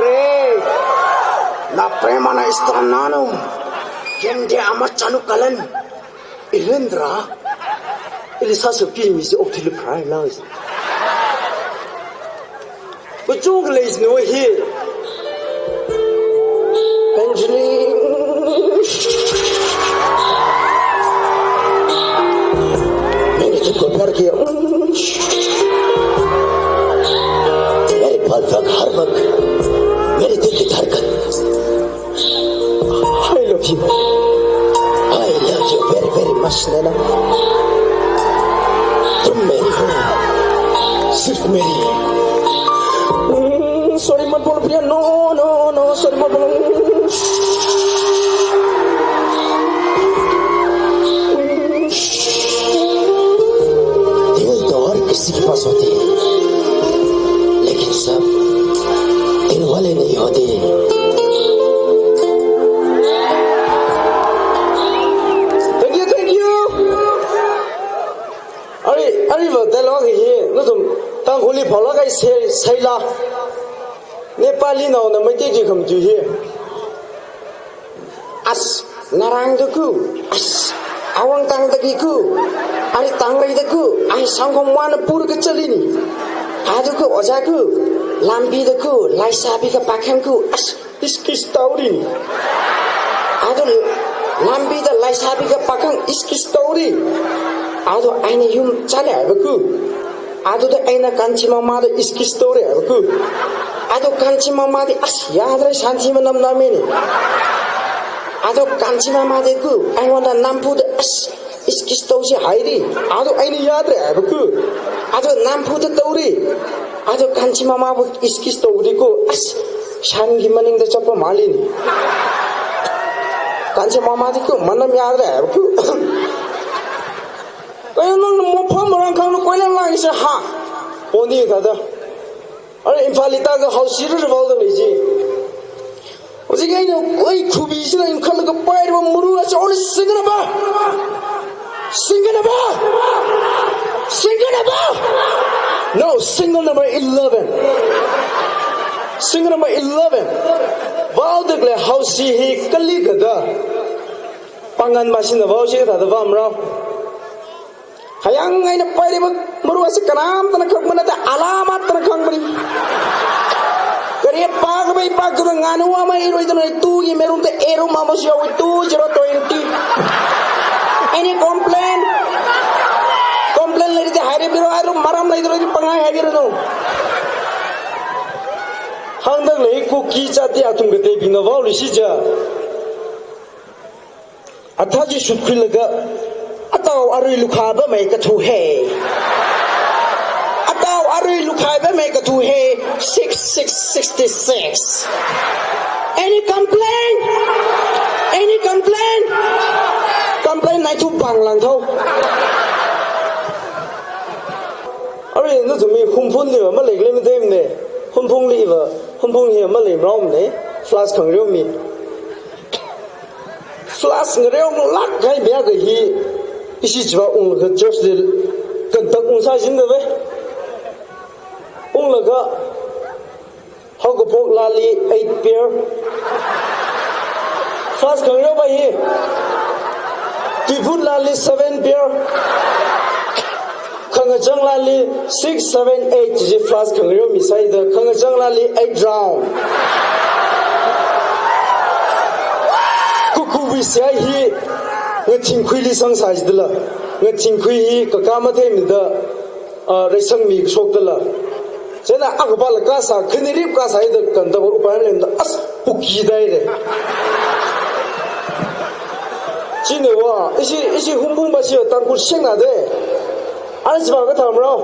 Re, na prema na istra nanu. Kende ama chanu kalan. Ilendra. Ili sāsā pi mi si ok thili prai la. Kuchung lei jinu hi. Anjali. मैंने तुमको प्यार किया। मेरे पास तक हर वक्त मेरे दिल की धड़कन। I love you. I love you very, very much, नैना। तुम मेरी हो, सिर्फ मेरी। हम्म, sorry मत बोलो प्रिया, no, no, no, sorry मत बोलो। दिल तो हर किसी के पास होती है, लेकिन सब दिल वाले नहीं होते। Thank you, thank you. Ari, ari va dialogue hi, nathum Tangkhulli phālāk eina sāi, sāila. Nepalinaona Meitei tui khamatui hi. As, narang daku, as, awang tang dakiku, ari tang rai daku, ai sangkhom wana pur kachalini. Aduku ojaku, lambi daku, laisābi ka pakhangku, as, iskis tauri. Adu lambida laisābi ka pakhang iskis tauri. Adu aina yum chale baku. Adu da aina kanchi mamada iskis tauri baku. Adu kanchi mamadi as yadra shanti manam namini. Adu kanchi mamadi ku, aina nampu da as iskis tausi hairi. Adu aina yadra baku. Adu nampu da tauri. Adu kanchi mamabu iskis tauri ku, as shangi maningda chapa malin. Kanchi mamadi ku, manam yadra baku. Kaya nang mo pham rang khang no koilang lang isa ha. Poni thāda. Are Imphal li taka house sira rival da leiji. Ojik aina oi khubi sila in khalaga pai riba muru asa only single number. Single number. Single number. No, single number eleven. Single number eleven. Vao dagle house hi kali gada. Pangan masina vao si thāda vam rao. Khayang aina pairiba maru asi kanam tana khak mana ta alamat tana khang bari. Kari pa ka bai pa ka nganu ama iroi tana tu ye merum te eru mama si awi two zero twenty. Any complain? Complain lagi te hairi biro aru maram lagi terus pangai hairi no. Hangdang lagi Kuki jati athum kate bina vau li sija. Athaji shutkhuilaga, atao arui lukha ba mai kathu he. Atao arui lukha ba mai kathu he, six six sixty-six. Any complaint? Any complaint? Complaint nai thu bang lang thau. Arui nathumwui Hungphung li va malei lem dem ne. Hungphung li va, Hungphung hi malei mrao ne. Flask khangreo mi. Flask ngareo lak gai mia ga hi ishi chiva unglaga church li kantak ungsā jin da ve. Unglaga haokaphok lali eight pair. Flask khangreo ba hi. Tuiphut lali seven pair. Khangachang lali six, seven, eight ji flask khangreo mi sāi da khangachang lali eight round. Kukuwui sia hi ngathingkhuili sangsā jidala. Ngathingkhui hi kaka mathei mida. Ah, reisangmi kashok dala. Chieina akhavāla kasā, khanerip kasā haida kandava upai maleimada, as, puki dai re. Chieina va, ishi, ishi humphung ba shi Tangkhul shengna de. Ana chiva kathā marao.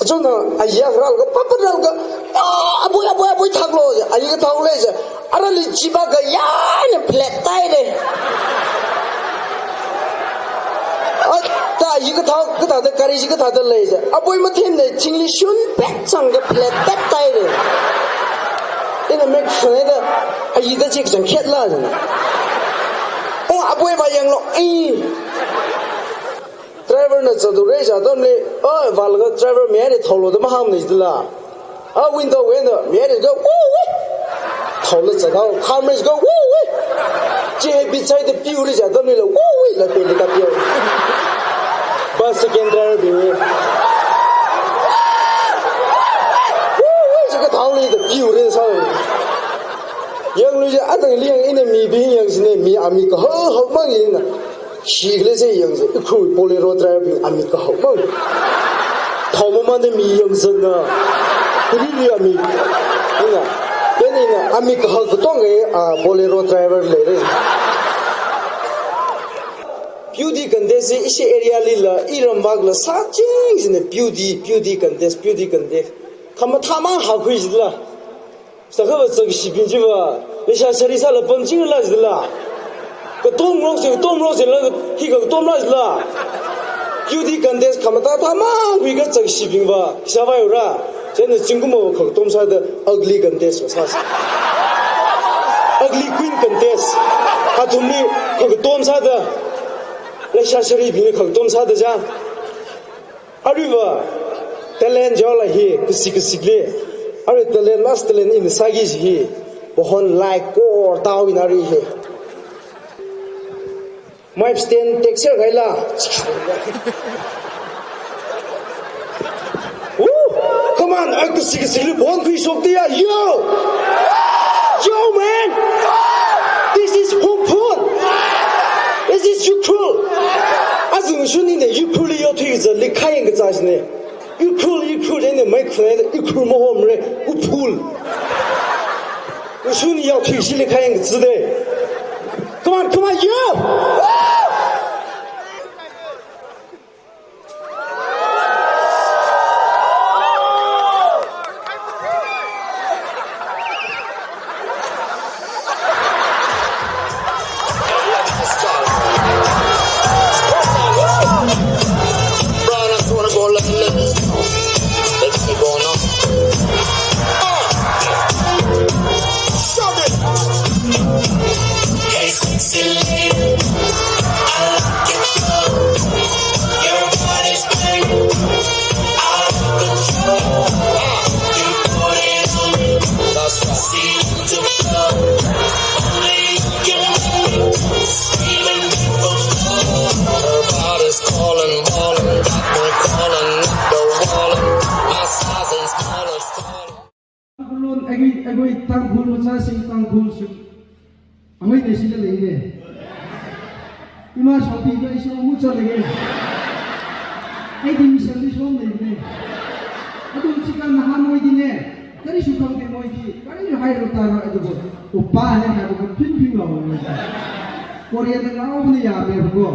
Achona, ayi kharālaga, papa rālaga, "Ah, aboi, aboi, aboi, thaklo," je. Ayi kathā le je. Arali chiva kayāna flat tai re. Ata ayi kathā, kathāda gari chi kathāda lei je. Aboi mathemda chingli shun pek changda flat pek tai re. Ina mek shanaida, ayida chik chang khet la je. Oh, aboi va yanglo, ai. Driver na chādu rei chā atamli, "Oi, vālaga driver mi haira thaolo," da mahāngna jidala. A window wui eina mi haira ga, "Woo wee!" Thaola chāda, car mei ga, "Woo wee!" Chi habit sāhaida piu rei chā atamlila, "Woo wee!" la peli kapiu. Bus second driver bing. "Woo wee!" chi kathāli da piu rei sā. Yanglu je, atangli yang ina mibing yang sine, mi amik kahao hao mang ina. Shikle se yang se, ikhru Bolero driver bing amik kahao mang. Thao mamānda mi yangzanna. Kurili amik. Ina, then ina amik kahao katonga, ah, Bolero driver leire. Beauty contest ishi area lila, iram vākla sāching jina beauty, beauty contest, beauty contest. Khamathā mang hākhui jila. Sākhava zakshibing chiva, leisha shari sāla pamchingla jila. Katom rok se, katom rok se la, hi kakatomla jila. Beauty contest khamathā thā mang khuiakha zakshibing va, shavai ura. Chieina zingkum va kakatom sāda ugly contest va sāsa. Ugly queen contest. Athumli kakatom sāda. Leisha sharibingli kakatom sāda ja. Aruiva, talent jaola hi, kasik kasikli. Arui talent, last talent ina sāki ji hi. Bohon like ko tao ina arui hi. Mic stand take share kaila. Woo! Come on, ai kasik kasikli bohon khuishok tiya, yo! Yo, man! This is Hungpung! This is Ukhrul! Azung shunina Ukhrulli yaothui kazatli khayang kazat jine. Ukhrul, Ukhrul jine mai khunai, Ukhrul mahomre, Uphul. Ushun yaothui shili khayang kazat de. Come on, come on, yo! Tangkhul lon, ꯑꯩꯈꯣꯏ, ꯑꯩꯈꯣꯏ ꯇꯥꯡꯈꯨꯜ ꯃꯆꯥꯁꯤꯡ, ꯇꯥꯡꯈꯨꯜꯁꯤꯡ ꯑꯩꯈꯣꯏ ꯁꯤꯗ ꯂꯩꯅꯦ꯫ ꯏꯃꯥ ꯁꯥꯎꯕꯤꯕ ꯑꯩꯁꯨ ꯑꯃꯨꯛ ꯆꯠꯂꯒꯦ꯫ ꯑꯩꯗꯤ ꯃꯤꯁꯟꯗꯤ ꯁꯣꯝ ꯂꯩꯕꯅꯦ꯫ ꯑꯗꯨ ꯍꯧꯖꯤꯛꯀꯥꯟ ꯅꯍꯥ ꯃꯣꯏꯗꯤꯅꯦ, ꯀꯔꯤꯁꯨ ꯈꯪꯗꯦ ꯃꯣꯏꯗꯤ꯫ ꯀꯔꯤꯁꯨ ꯍꯥꯏꯔꯣ ꯇꯥꯔꯣ ꯑꯗꯨꯕꯨ ꯎꯄꯥ ꯍꯦꯛ ꯍꯥꯏꯕꯗ ꯐꯤꯡ ꯐꯤꯡ ꯂꯥꯎꯋꯦ ꯃꯣꯏꯗꯤ꯫ ꯀꯣꯔꯤꯌꯥꯗ ꯉꯥꯎꯕꯅ ꯌꯥꯝꯃꯦꯕꯀꯣ꯫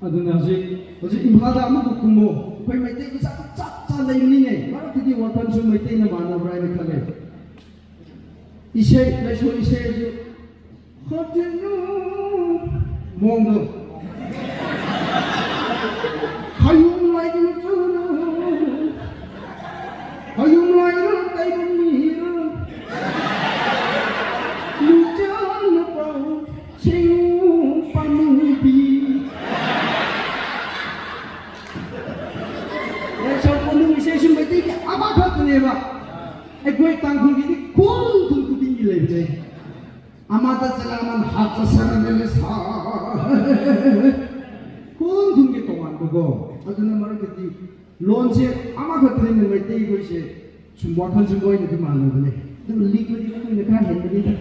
ꯑꯗꯨꯅ ꯍꯧꯖꯤꯛ, ꯍꯧꯖꯤꯛ ꯏꯝꯐꯥꯜꯗ ꯑꯃꯨꯛꯀ ꯀꯨꯝꯃꯣ꯫ ꯑꯩꯈꯣꯏ ꯃꯩꯇꯩ ꯃꯆꯥ ꯆꯞ ꯆꯥ ꯂꯩꯕꯅꯤꯅꯦ꯫ ꯃꯔꯛꯇꯗꯤ ꯋꯥꯈꯜꯁꯨ ꯃꯩꯇꯩꯅ ꯃꯥꯟꯅꯕ꯭ꯔꯥ ꯍꯥꯏꯅ ꯈꯜꯂꯦ꯫ ꯏꯁꯩ, ꯂꯥꯏꯁꯣꯟ ꯏꯁꯩꯁꯨ ꯈꯣꯠꯇꯅꯨ꯫ ꯃꯑꯣꯡꯗꯣ꯫ ꯍꯌꯨꯝ ꯂꯥꯏꯅꯤꯡ ꯆꯨꯔꯨ꯫ ꯍꯌꯨꯝ ꯂꯥꯏꯅ ꯇꯩꯕ ꯃꯤꯔ꯫ ꯂꯨꯆꯥꯅ ꯄꯥꯎ ꯁꯤꯡ ꯄꯥꯝꯃꯨꯕꯤ꯫ ꯂꯥꯏꯁꯣꯟ ꯄꯥꯝꯃꯨ ꯏꯁꯩꯁꯨ ꯃꯩꯇꯩꯒꯤ ꯑꯃꯈꯛꯇꯅꯦꯕ꯫ ꯑꯩꯈꯣꯏ ꯇꯥꯡꯈꯨꯜꯒꯤꯗꯤ ꯈꯨꯟ ꯈꯨꯟ ꯈꯨꯗꯤꯡꯒꯤ ꯂꯩꯕꯅꯦ꯫ ꯑꯃꯗ ꯆꯠꯂꯒ ꯑꯃꯅ ꯍꯥꯞ ꯆꯠꯁꯟꯅꯗꯅ ꯁꯥ-, ꯈꯨꯟ ꯈꯨꯟꯒꯤ ꯇꯣꯉꯥꯟꯕꯀꯣ꯫ ꯑꯗꯨꯅ ꯃꯔꯛꯇꯗꯤ ꯂꯣꯟꯁꯦ ꯑꯃꯈꯛꯇꯅꯤꯅ ꯃꯩꯇꯩꯈꯣꯏꯁꯦ ꯁꯨꯝ ꯋꯥꯈꯜꯁꯨ ꯃꯣꯏꯅꯗꯤ ꯃꯥꯟꯅꯕꯅꯦ꯫ ꯑꯗꯨꯕꯨ ꯂꯤꯛꯄꯗꯤ ꯑꯩꯈꯣꯏꯅ ꯈꯔ ꯍꯦꯟꯕꯅꯤꯗ꯫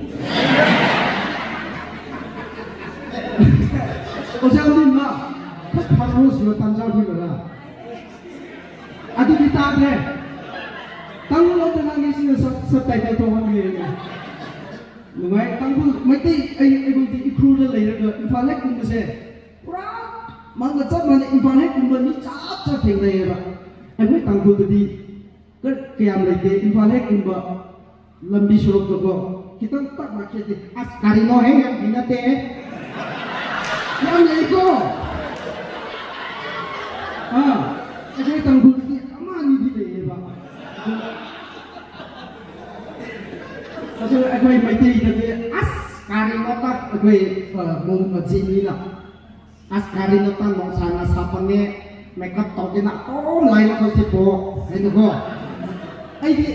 ꯑꯣꯖꯥ ꯑꯃꯗꯤ ꯃꯥ ꯈꯔ ꯐꯪꯉꯣ ꯁꯤꯕ ꯇꯥꯟꯖꯥ ꯄꯤꯕ꯭ꯔꯥ? Tangkhul ot ngāngki sina sub-, subtitle thonghāngki. Nungai, Tangkhul, Meitei, ai, ai, Meitei Ukhrulda leiranga, Imphal hek kumbase. Pura, mang kachap mana Imphal hek kumba mi chap chap thengdaiba. Ai, Tangkhul tadi, kar kayam leite, Imphal hek kumba, lambi sorokda ko, khitang tak makhe di, as gari no hai, yam bina te. Yam lei ko. Ah, ai Tangkhul di, ama ni di leiba. Aso ai Meitei di, as gari no tak, ai, ah, mo ma jini na. As gari no tan long sana sapane, makeup tau kina, tom lai na ko si po, hai na ko. Ai di,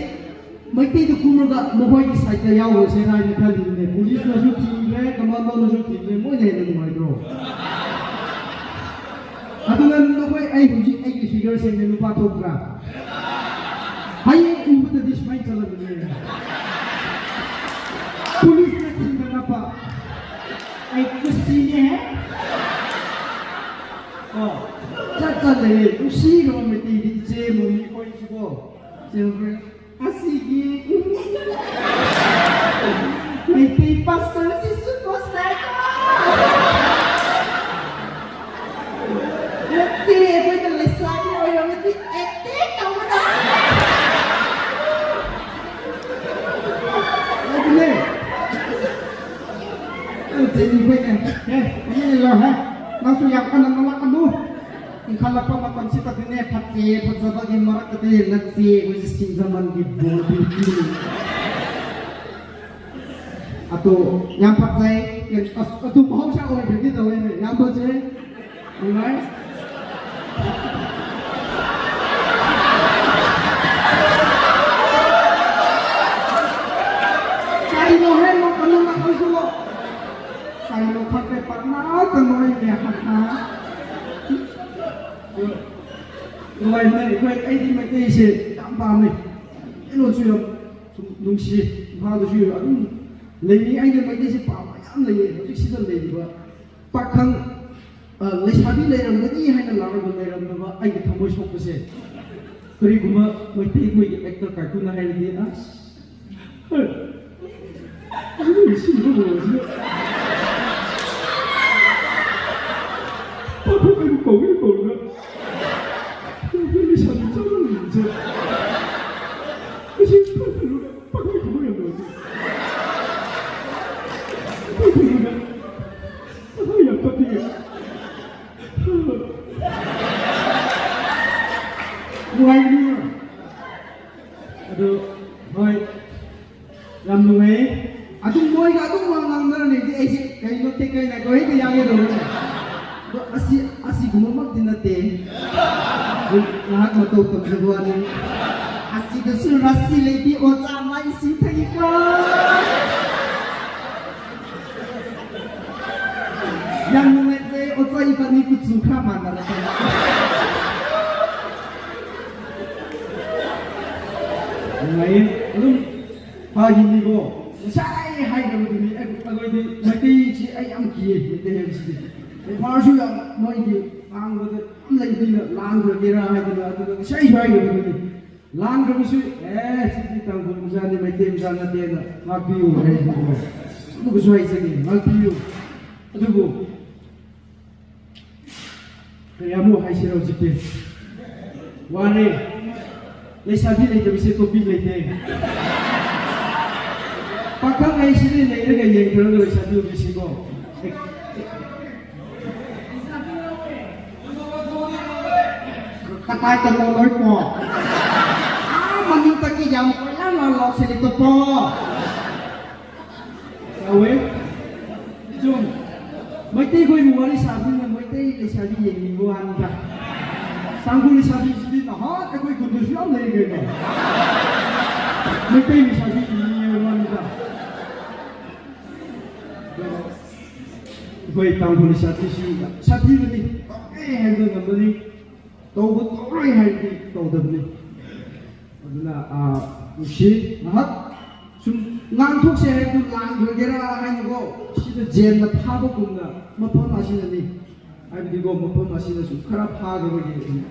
Meitei di kumra ka, mahoiki side da yao se rai ni kali ne, police na ju thimre, commando na ju thimre, mo ne ne mo do. Atu na no koi ai huji, ai ki figure se ne lupa thokra. Hai, umbu ta dish mai chala ne. Police na thimre na pa. Ai, kusi ne, hai? Oh, chat chat le, kusi lo Meitei di je mo mi koi si ko. Je mo, asi ki. Meitei pastor si su ko sai ko. Meitei ko ta le sai ko, yo Meitei ete ka mo na. Meitei. Ang Jenny ko ne. Eh, ano lo ha? Nasu yak ka na malak ka mo. Ang kalak pa mapan si ta ne, phat se, phat sa ba ki marak ka te, lat se, ko si sing zaman ki bo di ki. Atu, yam phat sai, as-, atu bahau sa oi ki ta oi ne, yam phat sai. Alright? Sai no hai mo, kanu na ko su lo. Sai no kha pe pa na, kanu ai ne ha ha. Alright, alright, alright, ai di Meitei se, tam pa ne. Ino su yo, nungsi, ma lo su yo, adum. Lei ni ai ne Meitei se pa, pa yam lei ye, hojik si dan lei di ba. Pakhang, ah, leishabi leiramgani haina lāngranga leiramnava, ai ka thamoi shokpase. Karigumba Meitei khuiga actor kaikhana hairadi, as. Ai. Ai, si lo lo, si lo. Papa kai ko ko ko na. Ko ko leishabi chang ni je. Kasi papa lo, papa ko ko ya lo. Papa lo. Ai, yam pati. Nungaina. Ado, hoi. Yam nungai. Ado moi ka ado mang mang na ni di ai si, kai no te kai na ko ai di yang ye do. Do asi, asi gumba mak di na te. Ngahak mato tam jago ani. Asi da su rasi lei di o cha mai si thai ko. Yam nungai se, ocha ibani kutsu kha mana la. Nungai, lum, pa yini ko. Sai hai ka lum ni, eh, ka lum ni, Meitei chi ai yam kiye, Meitei yam si. Eh, pa su yam, mo idi, ang ko de, am lai di na, lang ko kira hai di na, tu sai sai ka lum ni. Lan kabusi, eh, sidi Tangkhul machāni, Meitei machā nate na, ngākpiyu hai sidi. Amu kasui sidi, ngākpiyu. Adubu. Kayāmu hai sirau sidi. Ware. Leishabi leida bisi topic leite. Pakhang hai sidi leida kayāng kayāng leishabi bisi ko. Eh, eh. Katai ta mo loi po. Ah, manu ta ki yam ko yam la lo sili to po. Awe. Jom. Meitei koi mu wari sabi na Meitei leishabi yangni ko anda. Tangkhul leishabi sidi na ha, ta koi kundu siam lei ke ko. Meitei leishabi yangni ko anda. Koi Tangkhul leishabi si, shabi bani, eh, hai bani, bani, tau bu tau rai hai bani, tau da bani. Aduna, ah, shi, ngahak, sum, ngan thok se hai tu lang, gera hai ni ko, sida jen na pha ba kum na, mapha ma sida ni, hai bani ko, mapha ma sida sum, khara pha ga bani.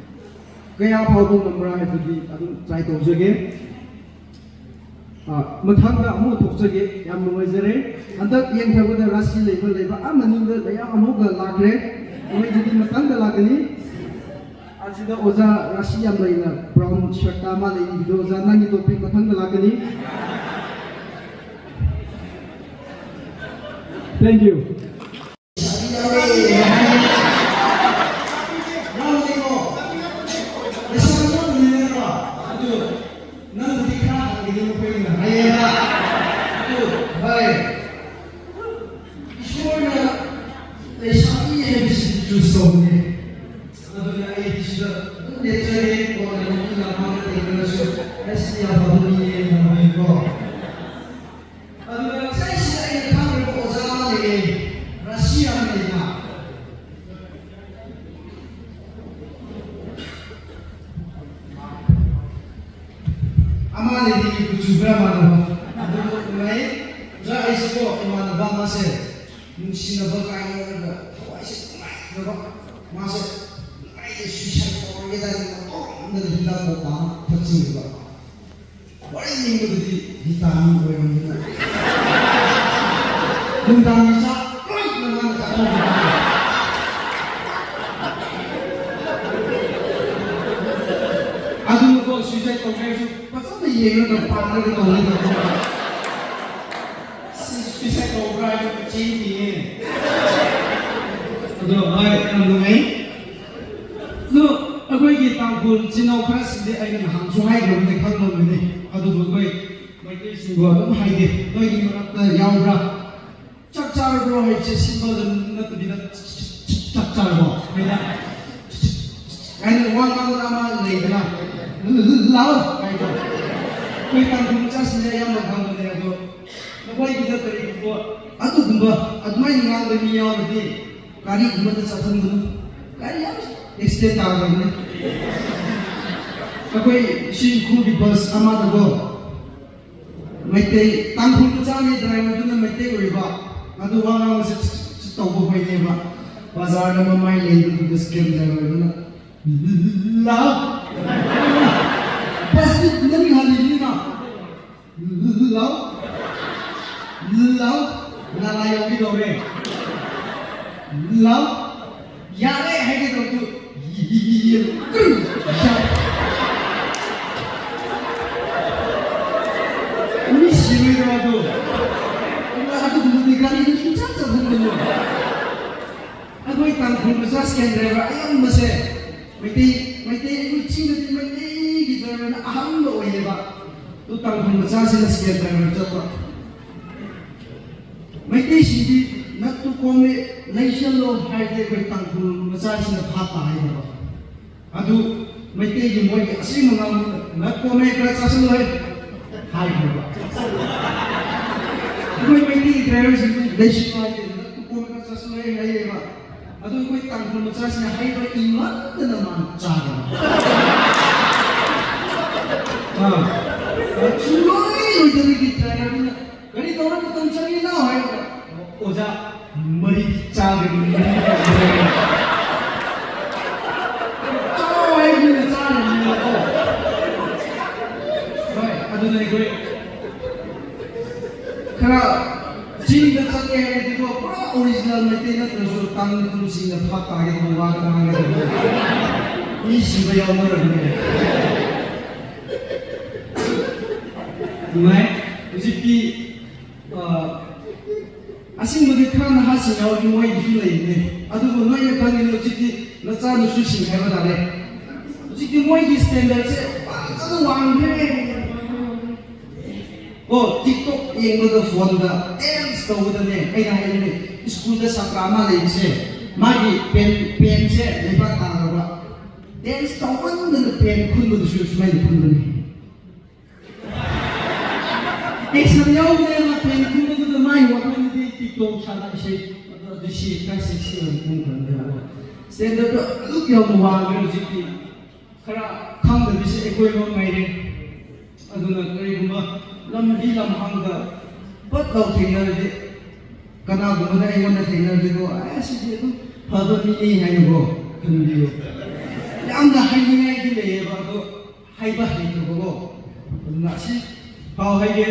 Kayā phāphung ngambra haibadi adum try tauchāge. Ah, mathangda amuk thokchāge, yam nungaijare. Hantā yangthāda rasi leiba leiba, ah, maningda layā amuk lākre. Amei jidi mathangda lākani. Asida ojā rasi yam leina brown shirt ta ma lei, ido ojā nanggi topic mathangda lākani. Thank you. ꯑꯗꯨꯒ ꯉꯁꯥꯏꯁꯤꯗ ꯑꯩꯅ ꯈꯪꯗ꯭ꯔꯕ ꯑꯣꯖꯥ ꯑꯃ ꯂꯩꯌꯦ, ꯔꯥꯁꯤ ꯌꯥꯝ ꯂꯩꯅ꯫ ꯑꯃ ꯂꯩꯔꯤ, ꯀꯨꯆꯨ ꯈꯔ ꯃꯥꯟꯅꯕ꯫ ꯑꯗꯨ ꯅꯨꯡꯉꯥꯏ꯫ ꯑꯣꯖꯥ, ꯑꯩꯁꯨꯀꯣ, ꯏꯃꯥꯟꯅꯕ ꯑꯃꯁꯦ ꯅꯨꯡꯁꯤꯅꯕ ꯀꯥꯏꯅꯔꯒ ꯊꯋꯥꯏꯁꯦ ꯅꯨꯡꯉꯥꯏꯇ꯭ꯔꯕ꯫ ꯃꯥꯁꯦ ꯅꯨꯡꯉꯥꯏꯇꯦ, suicide ꯇꯧꯔꯒꯦ ꯍꯥꯏꯅ ꯃꯇꯣꯝꯇꯗ ꯍꯤꯗꯥꯛ ꯀꯣꯛ ꯑꯃ ꯊꯛꯆꯤꯟꯈꯤꯕ꯫ ꯋꯥꯔꯤ ꯅꯤꯡꯕꯗꯗꯤ ꯚꯤꯇꯥꯃꯤꯟ ꯑꯣꯏꯔꯝꯅꯤꯅ꯫ ꯅꯨꯡꯗꯥꯡꯒꯤ ꯆꯥꯛ ꯂꯣꯏꯅ ꯃꯥꯅ ꯆꯥꯊꯣꯛꯈꯤꯕ꯫ ꯑꯗꯨꯅꯀꯣ, suicide ꯇꯧꯒꯦ ꯍꯥꯏꯔꯁꯨ ꯐꯖꯅ ꯌꯦꯡꯉꯒ ꯄꯥꯔꯒ ꯇꯧꯒꯗꯕꯅꯤ꯫ Suicide ꯇꯧꯕ꯭ꯔꯥ ꯍꯥꯏꯅ ꯆꯦꯟꯈꯤꯌꯦ꯫ ꯑꯗꯣ ꯍꯣꯏ, ꯌꯥꯝ ꯅꯨꯡꯉꯥꯏ꯫ ꯑꯗꯣ ꯑꯩꯈꯣꯏꯒꯤ ꯇꯥꯡꯈꯨꯜ ꯏꯆꯤꯟ ꯏꯅꯥꯎ ꯈꯔꯁꯤꯡꯗꯤ ꯑꯩꯅ ꯅꯍꯥꯟꯁꯨ ꯍꯥꯏꯈ꯭ꯔꯕꯅꯤ, ꯈꯪꯂꯝꯒꯅꯤ꯫ ꯑꯗꯨꯕꯨ ꯑꯩꯈꯣꯏ ꯃꯩꯇꯩꯁꯤꯡꯕꯨ ꯑꯗꯨꯝ ꯍꯥꯏꯒꯦ, ꯅꯣꯏꯒꯤ ꯃꯔꯛꯇ ꯌꯥꯎꯕ꯭ꯔꯥ? "ꯆꯥꯛ ꯆꯥꯔꯕ꯭ꯔꯣ?" ꯍꯥꯏꯕꯁꯦ simple ꯅꯠꯇꯕꯤꯗ, "ꯆꯥꯛ ꯆꯥꯔꯕꯣ?" ꯍꯥꯏꯅ, ꯍꯥꯏꯅ ꯋꯥ ꯉꯥꯡꯕ ꯑꯃ ꯂꯩꯗꯅ, "ꯂꯥꯛꯑꯣ" ꯍꯥꯏꯗꯣ꯫ ꯑꯩꯈꯣꯏ ꯇꯥꯡꯈꯨꯜ ꯃꯆꯥꯁꯤꯡꯁꯦ ꯑꯌꯥꯝꯕ ꯈꯪꯕꯅꯦ꯫ ꯑꯗꯣ ꯅꯈꯣꯏꯒꯤꯗ ꯀꯔꯤꯒꯨꯝꯕ ꯑꯗꯨꯒꯨꯝꯕ ꯑꯗꯨꯃꯥꯏꯅ ꯉꯥꯡꯕ ꯃꯤ ꯌꯥꯎꯔꯗꯤ, ꯒꯥꯔꯤꯒꯨꯝꯕꯗ ꯆꯠꯍꯟꯒꯅꯨ꯫ ꯒꯥꯔꯤ ꯌꯥꯝ accident ꯇꯥꯒꯗꯕꯅꯤ꯫ ꯑꯩꯈꯣꯏ ꯁꯤ ꯎꯈ꯭ꯔꯨꯜꯒꯤ bus ꯑꯃꯗꯀꯣ, ꯃꯩꯇꯩ, ꯇꯥꯡꯈꯨꯜ ꯃꯆꯥꯅꯤ, driver ꯗꯨꯅ ꯃꯩꯇꯩ ꯑꯣꯏꯕ, ꯑꯗꯨ ꯋꯥ ꯉꯥꯡꯕꯁꯦ ꯇꯧꯕ ꯍꯣꯏꯅꯦꯕ꯫ ꯕꯖꯥꯔꯗ ꯃꯃꯥꯏ ꯂꯩꯕꯗꯨꯗ scam driver ꯗꯨꯅ, "ꯂꯥꯎ!" Bus ꯇꯤ ꯅꯪ ꯍꯜꯂꯤꯅꯤꯅ꯫ "ꯂꯥꯎ! ꯂꯥꯎ! ꯅꯥꯂꯥ ꯌꯧꯒꯦ ꯇꯧꯔꯦ꯫ ꯂꯥꯎ! ꯌꯥꯔꯦ ꯍꯥꯏꯒꯦ ꯇꯧꯕꯗꯨ, ꯌꯥꯔꯦ꯫ ꯃꯤ ꯁꯤꯔꯣꯏꯗ꯭ꯔꯣ ꯑꯗꯨ? ꯑꯗꯨꯒꯨꯝꯕꯗꯤ ꯒꯥꯔꯤꯗ ꯁꯨꯡꯆꯠ ꯆꯠꯍꯟꯒꯅꯨ꯫ ꯑꯩꯈꯣꯏ ꯇꯥꯡꯈꯨꯜ ꯃꯆꯥ scam driver ꯑꯌꯥꯝꯕꯁꯦ ꯃꯩꯇꯩ, ꯃꯩꯇꯩ, ꯑꯩꯈꯣꯏ ꯆꯤꯡꯗꯗꯤ ꯃꯩꯇꯩꯒꯤ driver ꯅ ꯑꯍꯥꯟꯕ ꯑꯣꯏꯌꯦꯕ꯫ ꯑꯗꯨ ꯇꯥꯡꯈꯨꯜ ꯃꯆꯥꯁꯤꯅ scam driver ꯆꯠꯄ꯫ ꯃꯩꯇꯩꯁꯤꯡꯗꯤ ꯅꯠꯇꯨ ꯀꯣꯝꯃꯦ, ꯂꯩꯁꯜꯂꯣ ꯍꯥꯏꯔꯗꯤ ꯑꯩꯈꯣꯏ ꯇꯥꯡꯈꯨꯜ ꯃꯆꯥꯁꯤꯅ ꯚꯥꯞ ꯇꯥꯏꯌꯦꯕ꯫ ꯑꯗꯨ ꯃꯩꯇꯩꯒꯤ ꯃꯣꯏꯒꯤ ꯑꯁꯦꯡꯕ ꯉꯥꯡꯕꯗ, "ꯅꯠ ꯀꯣꯝꯃꯦ, ꯈꯔ ꯆꯥꯁꯜꯂꯣꯍꯦ" ꯍꯥꯏꯈ꯭ꯔꯕ꯫ ꯑꯩꯈꯣꯏ ꯃꯩꯇꯩꯒꯤ driver ꯁꯤꯡꯗꯤ ꯂꯩꯁꯤꯜꯂꯣ ꯍꯥꯏꯗꯦ, "ꯅꯠꯇꯨ ꯀꯣꯝꯃꯦ, ꯈꯔ ꯆꯥꯁꯜꯂꯣꯍꯦ" ꯍꯥꯏꯌꯦꯕ꯫ ꯑꯗꯨ ꯑꯩꯈꯣꯏ ꯇꯥꯡꯈꯨꯜ ꯃꯆꯥꯁꯤꯅ ꯍꯩꯕ ꯏꯪꯃꯟꯗꯅ ꯃꯥꯅ ꯆꯥꯗꯕ꯫ ꯑꯥ, ꯁꯨꯡꯂꯣꯏ ꯂꯣꯏꯗꯕꯒꯤ driver ꯗꯨꯅ, "ꯀꯔꯤ ꯇꯧꯔ ꯃꯇꯝ ꯆꯪꯉꯤꯅꯣ?" ꯍꯥꯏꯔꯒ, "ꯑꯣꯖꯥ, ꯃꯔꯤ ꯆꯥꯒꯅꯤ, ꯃꯔꯤ ꯆꯥꯒꯅꯤ꯫ ꯆꯥꯎ ꯍꯥꯏꯕꯅꯤꯅ ꯆꯥꯔꯕꯅꯤꯅꯀꯣ꯫" ꯍꯣꯏ, ꯑꯗꯨꯅ ꯑꯩꯈꯣꯏ ꯈꯔ ꯆꯤꯡꯗ ꯆꯠꯀꯦ ꯍꯥꯏꯔꯗꯤꯀꯣ, ꯄꯨꯔꯥ original ꯃꯩꯇꯩ ꯅꯠꯇ꯭ꯔꯁꯨ ꯇꯥꯡꯈꯨꯜꯁꯤꯡꯅ ꯚꯥꯞ ꯇꯥꯒꯗꯕ ꯋꯥꯗ ꯉꯥꯡꯒꯗꯕ꯫ ꯃꯤ ꯁꯤꯕ ꯌꯥꯎꯅꯔꯕꯅꯦ꯫ ꯅꯨꯡꯉꯥꯏ꯫ ꯍꯧꯖꯤꯛꯇꯤ, ꯑ, ꯑꯁꯦꯡꯕꯗꯤ ꯈꯔ ꯅꯍꯥꯁꯤꯡ ꯌꯥꯎꯔꯗꯤ ꯃꯣꯏꯒꯤꯁꯨ ꯂꯩꯕꯅꯦ꯫ ꯑꯗꯨꯕꯨ ꯅꯣꯏꯅ ꯈꯪꯉꯤꯅꯦ, ꯍꯧꯖꯤꯛꯇꯤ ꯅꯆꯥꯅꯁꯨꯁꯤꯡ ꯍꯥꯏꯕ ꯇꯥꯔꯦ꯫ ꯍꯧꯖꯤꯛꯇꯤ ꯃꯣꯏꯒꯤ standard ꯁꯦ ꯐꯖꯅ ꯋꯥꯡꯈ꯭ꯔꯦ꯫ ꯑꯣ, TikTok ꯌꯦꯡꯕꯗ phone ꯗ dance ꯇꯧꯕꯗꯅꯦ, ꯑꯩꯅ ꯍꯥꯏꯕꯅꯦ, school ꯗ ꯁꯥꯇ꯭ꯔ ꯑꯃ ꯂꯩꯕꯁꯦ, ꯃꯥꯒꯤ pen, pen ꯁꯦ ꯂꯩꯕꯥꯛ ꯇꯥꯔꯕ, dance ꯇꯧꯃꯟꯗꯅ pen ꯈꯨꯟꯕꯗꯨꯁꯨ ꯁꯨꯃꯥꯏꯅ ꯈꯨꯟꯕꯅꯦ꯫ Action ꯌꯥꯎꯕꯅꯦ, ꯃꯥ pen ꯈꯨꯟꯕꯗꯨꯗ ꯃꯥꯒꯤ ꯋꯥꯈꯜꯗꯗꯤ TikTok ꯁꯥꯟꯅ ꯏꯁꯩ, ꯑꯗꯨ, ꯑꯗꯨ ꯁꯤ ꯈꯔ sexy ꯑꯣꯏꯅ ꯈꯟꯈ꯭ꯔꯕꯅꯦꯕꯀꯣ꯫ Standard ꯗꯣ ꯑꯗꯨꯛ ꯌꯥꯝꯅ ꯋꯥꯡꯈ꯭ꯔꯦ ꯍꯧꯖꯤꯛꯇꯤ꯫ ꯈꯔ ꯈꯪꯗꯕꯤꯁꯦ ꯑꯩꯈꯣꯏ ꯂꯣꯟ ꯉꯥꯏꯔꯦ꯫ ꯑꯗꯨꯅ ꯀꯔꯤꯒꯨꯝꯕ ꯂꯝꯕꯤ ꯂꯝꯍꯥꯡꯗ ꯄꯠ ꯂꯥꯎ ꯊꯦꯡꯅꯔꯗꯤ, ꯀꯅꯥꯒꯨꯝꯕꯅ ꯑꯩꯉꯣꯟꯗ ꯊꯦꯡꯅꯔꯗꯤꯀꯣ, "ꯑꯦ, ꯁꯤꯗꯤ ꯑꯗꯨꯝ ꯐꯕ ꯃꯤꯅꯤ" ꯍꯥꯏꯅꯀꯣ ꯈꯟꯕꯤꯌꯨ꯫ ꯌꯥꯝꯅ ꯍꯥꯏꯅꯤꯡꯉꯥꯏꯗꯤ ꯂꯩꯌꯦꯕ, ꯑꯗꯣ ꯍꯥꯏꯕ ꯍꯩꯇꯕꯀꯣ꯫ ꯑꯗꯨꯅ ꯁꯤ ꯄꯥꯎ ꯍꯥꯏꯒꯦ,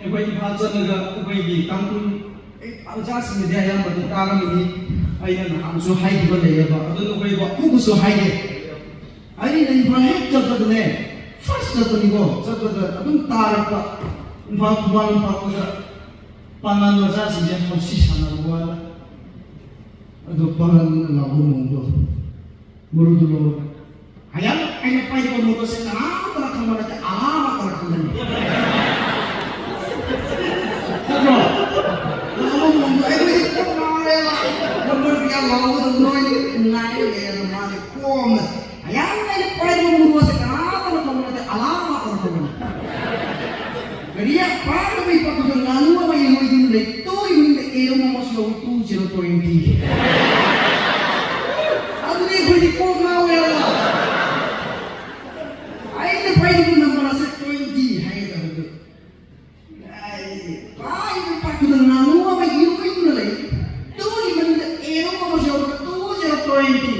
ꯑꯩꯈꯣꯏ ꯏꯝꯐꯥꯜ ꯆꯠꯂꯒ ꯑꯩꯈꯣꯏꯒꯤ ꯇꯥꯡꯈꯨꯜ, ꯑꯩ ꯑꯣꯖꯥꯁꯤꯡꯅꯗꯤ ꯑꯌꯥꯝꯕꯗꯤ ꯇꯥꯔꯝꯃꯅꯤ, ꯑꯩꯅ ꯅꯍꯥꯟꯁꯨ ꯍꯥꯏꯈꯤꯕ ꯂꯩꯌꯦꯕ, ꯑꯗꯨ ꯅꯈꯣꯏꯕꯨ ꯑꯃꯨꯛꯀꯁꯨ ꯍꯥꯏꯒꯦ꯫ ꯑꯩꯅ ꯏꯝꯐꯥꯜ ꯍꯦꯛ ꯆꯠꯄꯗꯅꯦ, first ꯆꯠꯄꯅꯤꯀꯣ, ꯆꯠꯄꯗ ꯑꯗꯨꯝ ꯇꯥꯔꯛꯄ, ꯏꯝꯐꯥꯜ ꯈꯨꯃꯥꯡ ꯄꯥꯛꯄꯗ ꯄꯥꯉꯜ ꯃꯆꯥꯁꯤꯡꯁꯦ ꯍꯧꯁꯤ ꯁꯥꯟꯅꯕ ꯋꯥꯅ꯫ ꯑꯗꯣ ꯄꯥꯉꯜ ꯂꯥꯎꯕ ꯃꯑꯣꯡꯗꯣ, ꯃꯔꯨꯗꯨ ꯂꯧꯔꯒ, "ꯑꯌꯥ, ꯑꯩꯅ ꯄꯥꯏꯕ ꯃꯔꯨ ꯑꯁꯦ ꯀꯅꯥꯝꯇꯅ ꯈꯪꯕ ꯅꯠꯇꯦ, ꯑꯂꯥ ꯉꯥꯛꯇꯅ ꯈꯪꯒꯅꯤ꯫" ꯅꯠꯇ꯭ꯔꯣ? ꯂꯥꯎꯕ ꯃꯑꯣꯡꯗꯣ ꯑꯩꯈꯣꯏꯗꯤ ꯀꯣꯛ ꯉꯥꯎꯔꯦꯕ꯫ ꯅꯝꯕꯔ ꯀꯌꯥ ꯂꯥꯎꯕꯗꯣ ꯅꯣꯏ ꯉꯥꯏꯔꯦ, ꯑꯗꯣ ꯃꯥꯗꯤ ꯀꯣꯝꯅ, "ꯑꯌꯥ, ꯑꯩꯅ ꯄꯥꯏꯕ ꯃꯔꯨ ꯑꯁꯦ ꯀꯅꯥꯝꯇꯅ ꯈꯪꯕ ꯅꯠꯇꯦ, ꯑꯂꯥ ꯉꯥꯛꯇꯅ ꯈꯪꯒꯅꯤ꯫" ꯀꯔꯤ ꯄꯥꯏꯕ ꯃꯤ ꯄꯥꯛꯄꯗ ꯉꯥꯅꯨ ꯑꯃ ꯏꯔꯣꯏꯗꯨꯅ ꯂꯩ, ꯇꯨ ꯏꯃꯨꯡꯗ ꯑꯦꯔꯣ ꯑꯃꯁꯨ ꯌꯥꯎꯏ, two zero twenty꯫ ꯑꯗꯨꯗꯤ ꯑꯩꯈꯣꯏꯗꯤ ꯀꯣꯛ ꯉꯥꯎꯋꯦꯕ꯫ ꯑꯩꯅ ꯄꯥꯏꯔꯤꯕ ꯅꯝꯕꯔ ꯑꯁꯦ twenty ꯍꯥꯏꯒꯗꯕꯗꯨ꯫ ꯑꯩ ꯄꯥꯏꯕ ꯄꯥꯛꯄꯗ ꯉꯥꯅꯨ ꯑꯃ ꯏꯔꯣꯏꯗꯨꯅ ꯂꯩ꯫ ꯇꯨꯒꯤ ꯃꯅꯨꯡꯗ ꯑꯦꯔꯣ ꯑꯃꯁꯨ ꯌꯥꯎꯔꯒ two zero twenty꯫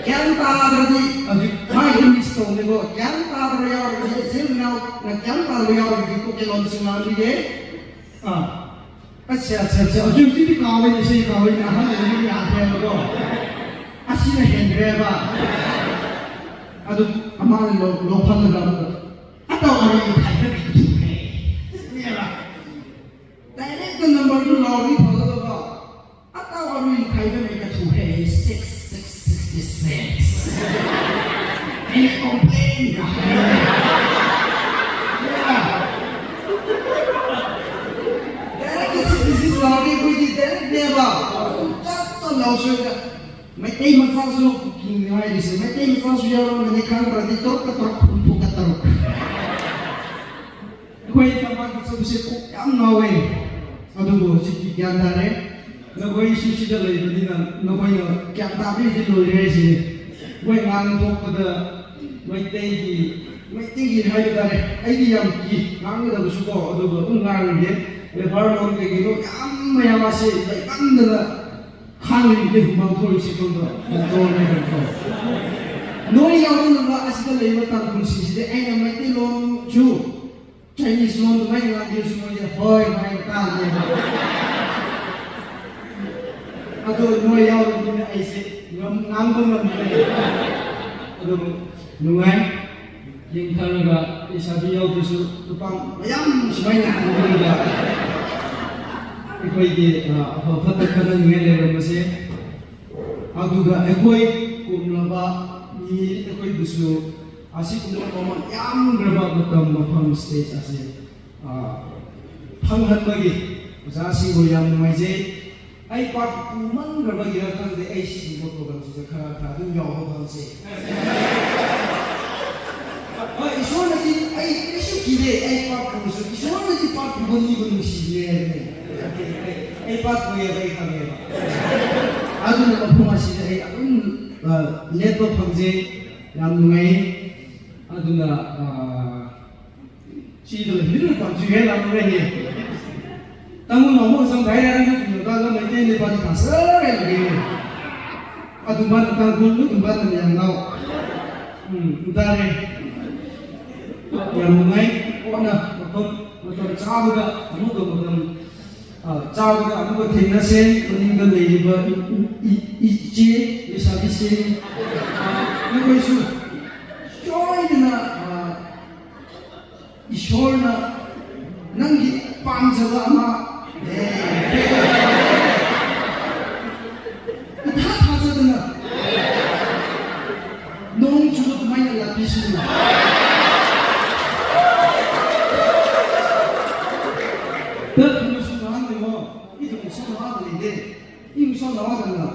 ꯒ꯭ꯌꯥꯟ ꯇꯥꯗ꯭ꯔꯗꯤ ꯍꯧꯖꯤꯛ ꯃꯥꯒꯤ ꯃꯤꯁ ꯇꯧꯅꯤꯀꯣ꯫ ꯒ꯭ꯌꯥꯟ ꯇꯥꯗ꯭ꯔ ꯌꯥꯎꯔꯒꯗꯤ ꯏꯆꯤꯜ ꯏꯅꯥꯎ, ꯅꯪ ꯒ꯭ꯌꯥꯟ ꯇꯥꯗ꯭ꯔ ꯌꯥꯎꯔꯒꯗꯤ ꯀꯨꯀꯤ ꯂꯣꯟꯁꯨ ꯉꯥꯡꯕꯤꯒꯦ꯫ ꯑꯥ꯫ ꯑꯠꯁꯥ, ꯑꯠꯁꯥ, ꯑꯠꯁꯥ꯫ ꯍꯧꯖꯤꯛ ꯍꯧꯖꯤꯛꯇꯤ ꯀꯥꯎꯋꯦ, ꯏꯁꯩ ꯀꯥꯎꯋꯦ, ꯑꯍꯟ ꯑꯣꯏꯕꯒꯤ ꯌꯥꯗ꯭ꯔꯦꯕꯀꯣ꯫ ꯑꯁꯤꯅ ꯍꯦꯟꯈ꯭ꯔꯦꯕ꯫ ꯑꯗꯨ ꯑꯃꯅ ꯂꯧ-, ꯂꯧꯐꯝꯗ ꯑꯃꯨꯛꯀ, "ꯑꯇꯥꯎ ꯑꯔꯨ ꯈꯥꯏꯕ ꯃꯤ ꯀꯊꯨ ꯍꯦ?" ꯁꯤꯅꯦꯕ꯫ Direct number ꯗꯨ ꯂꯥꯎꯔꯗꯤ ꯐꯒꯗꯕ꯫ "ꯑꯇꯥꯎ ꯑꯔꯨ ꯈꯥꯏꯕ ꯃꯤ ꯀꯊꯨ ꯍꯦ?" "Six six sixty six꯫ Any complain?" ꯀꯥꯏꯅ꯫ Direct sixty six ꯂꯥꯎꯔꯗꯤ ꯑꯩꯈꯣꯏꯗꯤ direct ꯅꯦꯕ꯫ ꯑꯗꯨꯝ ꯆꯠ ꯆꯠ ꯂꯥꯎꯁꯣꯏꯗ꯫ ꯃꯩꯇꯩ ꯃꯆꯥꯁꯨ ꯀꯨꯀꯤꯅꯤ ꯍꯥꯏꯔꯤꯁꯦ, ꯃꯩꯇꯩ ꯃꯆꯥꯁꯨ ꯌꯥꯎꯔꯝꯒꯅꯤ, ꯈꯪꯗ꯭ꯔꯗꯤ ꯇꯔꯨꯛꯀ ꯇꯔꯨꯛ ꯍꯨꯝꯐꯨꯒ ꯇꯔꯨꯛ꯫ ꯑꯩꯈꯣꯏ ꯇꯝꯄꯥꯛꯇ ꯆꯠꯄꯁꯦ ꯀꯣꯛ ꯌꯥꯝ ꯉꯥꯎꯋꯦ꯫ ꯑꯗꯨꯕꯨ ꯍꯧꯖꯤꯛꯇꯤ ꯒ꯭ꯌꯥꯟ ꯇꯥꯔꯦ꯫ ꯅꯈꯣꯏꯁꯨ ꯁꯤꯗ ꯂꯩꯕꯅꯤꯅ ꯅꯈꯣꯏꯅ ꯒ꯭ꯌꯥꯟ ꯇꯥꯕꯤꯔꯗꯤ ꯂꯣꯏꯔꯦ ꯍꯥꯏꯁꯤꯅꯤ꯫ ꯑꯩꯈꯣꯏ ꯉꯥꯡꯊꯣꯛꯄꯗ ꯃꯩꯇꯩꯒꯤ, ꯃꯩꯇꯩꯒꯤ ꯍꯥꯏꯕ ꯇꯥꯔꯦ, ꯑꯩꯗꯤ ꯌꯥꯝ ꯀꯤ ꯉꯥꯡꯒꯗꯕꯁꯨꯀꯣ, ꯑꯗꯨꯕꯨ ꯑꯗꯨꯝ ꯉꯥꯡꯉꯒꯦ꯫ ꯕꯦꯕꯥꯔ ꯂꯣꯟ ꯀꯩꯀꯩꯅꯣ ꯌꯥꯝ ꯃꯌꯥꯝ ꯑꯁꯤ ꯂꯩꯃꯟꯗꯅ ꯈꯥꯡꯂꯤꯕꯅꯤ ꯍꯨꯃꯥꯡ ꯊꯣꯛꯂꯤꯕꯁꯤ ꯈꯪꯕ꯭ꯔꯣ? ꯀꯟꯇ꯭ꯔꯣꯜꯅꯦ, ꯀꯟꯇ꯭ꯔꯣꯜ꯫ ꯅꯣꯏ ꯌꯥꯎꯗꯅꯕ ꯑꯁꯤꯗ ꯂꯩꯕ ꯇꯥꯡꯈꯨꯜꯁꯤꯡꯁꯤꯗꯤ ꯑꯩꯅ ꯃꯩꯇꯩꯂꯣꯟꯁꯨ, ꯆꯥꯏꯅꯤꯁ ꯂꯣꯟ ꯑꯗꯨꯃꯥꯏꯅ ꯉꯥꯡꯕꯤꯔꯁꯨ ꯃꯣꯏꯗꯤ ꯍꯣꯏ ꯍꯥꯏꯅ ꯇꯥꯅꯦꯕ꯫ ꯑꯗꯣ ꯅꯣꯏ ꯌꯥꯎꯔꯕꯅꯤꯅ ꯑꯩꯁꯦ ꯉꯝ-, ꯉꯥꯡꯕ ꯉꯝꯗ꯭ꯔꯦ꯫ ꯑꯗꯨꯕꯨ ꯅꯨꯡꯉꯥꯏ꯫ ꯌꯦꯡꯊꯔꯒ ꯂꯩꯁꯥꯕꯤ ꯌꯥꯎꯗ꯭ꯔꯁꯨ ꯅꯨꯄꯥ ꯃꯌꯥꯝ ꯁꯨꯃꯥꯏꯅ ꯎꯔꯒ ꯑꯩꯈꯣꯏꯒꯤ, ꯑ, ꯑꯐ ꯐꯠꯇ ꯈꯟꯅꯅꯤꯡꯉꯥꯏ ꯂꯩꯔꯝꯕꯁꯦ꯫ ꯑꯗꯨꯒ ꯑꯩꯈꯣꯏ ꯀꯨꯝꯂꯕ ꯃꯤ ꯑꯩꯈꯣꯏꯕꯨꯁꯨ ꯑꯁꯤꯒꯨꯝꯕ ꯃꯃꯜ ꯌꯥꯝꯈ꯭ꯔꯕ ꯃꯇꯝ, ꯃꯐꯝ, stage ꯑꯁꯤ, ꯑ, ꯐꯪꯍꯟꯕꯒꯤ ꯑꯣꯖꯥꯁꯤꯡꯕꯨ ꯌꯥꯝ ꯅꯨꯡꯉꯥꯏꯖꯩ꯫ ꯑꯩ part ꯄꯨꯃꯟꯈ꯭ꯔꯕꯒꯤꯔ ꯈꯪꯗꯦ, ꯑꯩ ꯁꯤꯒꯨꯝꯕ program ꯁꯤꯗ ꯈꯔ ꯈꯔ ꯑꯗꯨꯝ ꯌꯥꯎꯕ ꯐꯪꯁꯦ꯫ ꯍꯣꯏ, ꯏꯁꯣꯔꯅꯗꯤ ꯑꯩ ꯀꯔꯤꯁꯨ ꯀꯤꯗꯦ, ꯑꯩ part ꯄꯨꯔꯁꯨ ꯏꯁꯣꯔꯅꯗꯤ part ꯄꯨꯕ ꯃꯤꯕꯨ ꯅꯨꯡꯁꯤꯕꯤꯌꯦ ꯍꯥꯏꯕꯅꯦ꯫ ꯑꯩ, ꯑꯩ part ꯄꯨꯏꯌꯦꯕ, ꯑꯩ ꯈꯪꯉꯦꯕ꯫ ꯑꯗꯨꯅ ꯃꯐꯝ ꯑꯁꯤꯗ ꯑꯩ ꯑꯗꯨꯝ, ꯑ, ꯂꯦꯞꯄ ꯐꯪꯖꯩ, ꯌꯥꯝ ꯅꯨꯡꯉꯥꯏꯌꯦ꯫ ꯑꯗꯨꯅ, ꯑ, ꯁꯤꯗ ꯂꯩꯕꯤꯔ ꯄꯥꯝꯖꯨ ꯍꯦꯟꯅ ꯑꯃꯨꯛ ꯂꯩꯌꯦ꯫ ꯇꯥꯡꯈꯨꯜ ꯅꯣꯡꯃ ꯁꯪ ꯍꯥꯏꯔ ꯅꯪ ꯀꯩꯅꯣ ꯇꯥꯒ ꯃꯩꯇꯩ ꯅꯤꯄꯥꯜ ꯊꯥꯁꯔ ꯂꯩꯌꯦ꯫ ꯑꯗꯨꯃꯥꯏꯅ ꯇꯥꯡꯈꯨꯜ ꯑꯗꯨꯃꯥꯏꯅ ꯌꯥꯝ ꯂꯥꯎ꯫ ꯎꯝ, ꯇꯥꯔꯦ꯫ ꯌꯥꯝ ꯅꯨꯡꯉꯥꯏ꯫ ꯀꯣꯟꯅ ꯃꯐꯝ, ꯃꯇꯝ ꯆꯥꯕꯗ ꯑꯃꯨꯛꯀ ꯃꯇꯝ, ꯑ, ꯆꯥꯕꯗ ꯑꯃꯨꯛꯀ ꯊꯦꯡꯅꯁꯦ꯫ ꯃꯅꯤꯡꯗ ꯂꯩꯔꯤꯕ ꯏ-, ꯏ-, ꯏ-, ꯏꯆꯦ ꯂꯩꯁꯥꯕꯤꯁꯤꯡ, ꯑ, ꯅꯈꯣꯏꯁꯨ ꯁꯣꯏꯗꯅ, ꯑ, ꯏꯁꯣꯔꯅ ꯅꯪꯒꯤ ꯄꯥꯝꯖꯕ ꯑꯃ, ꯑꯦ, ꯏꯊꯥ ꯊꯥꯖꯗꯅ ꯅꯣꯡ ꯆꯨꯕ ꯑꯗꯨꯃꯥꯏꯅ ꯂꯥꯛꯄꯤꯁꯅꯨ꯫ ꯇꯠ ꯑꯃꯁꯨ ꯉꯥꯡꯉꯦꯀꯣ, ꯏꯗꯨ ꯃꯁꯥ ꯉꯥꯡꯕ ꯂꯩꯇꯦ, ꯏ ꯃꯁꯥ ꯉꯥꯡꯕꯅ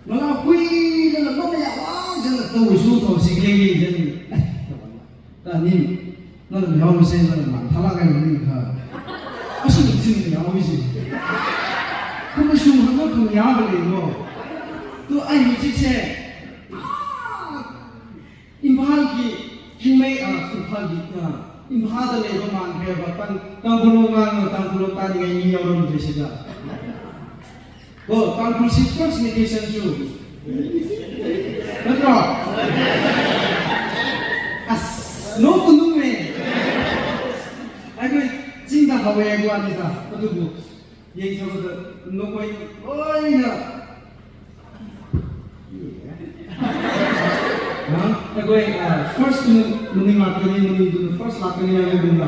ꯃꯅꯥ ꯍꯨꯏꯗꯅ ꯃꯃꯩ ꯑꯋꯥꯡꯖꯅ ꯇꯧꯔꯁꯨ ꯇꯧꯁꯤꯒꯦ ꯍꯥꯏꯅ꯫ ꯇꯥꯅꯤ, ꯅꯪꯅ ꯌꯥꯎꯕꯁꯦ ꯅꯪꯅ ꯃꯥꯡ ꯊꯥꯂꯛꯑꯒ ꯅꯪꯅ ꯈꯔ ꯑꯁꯤꯅ ꯆꯤꯡꯅ ꯌꯥꯎꯔꯤꯁꯦ꯫ ꯈꯨꯝꯕꯁꯨ ꯍꯪꯕ ꯈꯨꯝ ꯌꯥꯕ ꯂꯩꯕ꯭ꯔꯣ? ꯑꯗꯣ ꯑꯩ ꯍꯧꯖꯤꯛꯁꯦ, ꯑꯥ, ꯏꯝꯐꯥꯜꯒꯤ ꯆꯤꯡꯃꯩ, ꯑꯥ, ꯏꯝꯐꯥꯜꯒꯤ, ꯑꯥ, ꯏꯝꯐꯥꯜꯗ ꯂꯩꯕ ꯃꯥꯟꯈ꯭ꯔꯦꯕ꯫ ꯇꯥꯡ-, ꯇꯥꯡꯈꯨꯜꯂꯣꯟ ꯉꯥꯡꯉꯒ ꯇꯥꯡꯈꯨꯜꯂꯣꯟ ꯇꯥꯅꯤꯡꯉꯥꯏ ꯃꯤ ꯌꯥꯎꯔꯝꯗ꯭ꯔꯦ ꯁꯤꯗ꯫ ꯀꯣ, ꯇꯥꯡꯈꯨꯜꯁꯤ first ꯅꯤ ꯀꯩꯁꯟꯁꯨ꯫ ꯅꯠꯇ꯭ꯔꯣ? ꯑꯁ, ꯅꯣꯛꯀꯅꯨꯃꯦ꯫ ꯑꯩꯈꯣꯏ ꯆꯤꯡꯗ ꯍꯧꯋꯦ ꯍꯥꯏꯕ ꯋꯥꯅꯤꯗ꯫ ꯑꯗꯨꯕꯨ ꯌꯦꯡꯊꯕꯗ ꯅꯈꯣꯏ ꯂꯣꯏꯅ, ꯍꯥ? ꯑꯩꯈꯣꯏ, ꯑ, first ꯅꯨ-, ꯃꯅꯤꯡ ꯂꯥꯛꯀꯅꯤ, ꯃꯅꯤꯡꯗꯨꯅ first ꯂꯥꯛꯀꯅꯤ ꯍꯥꯏꯕꯒꯨꯝꯅ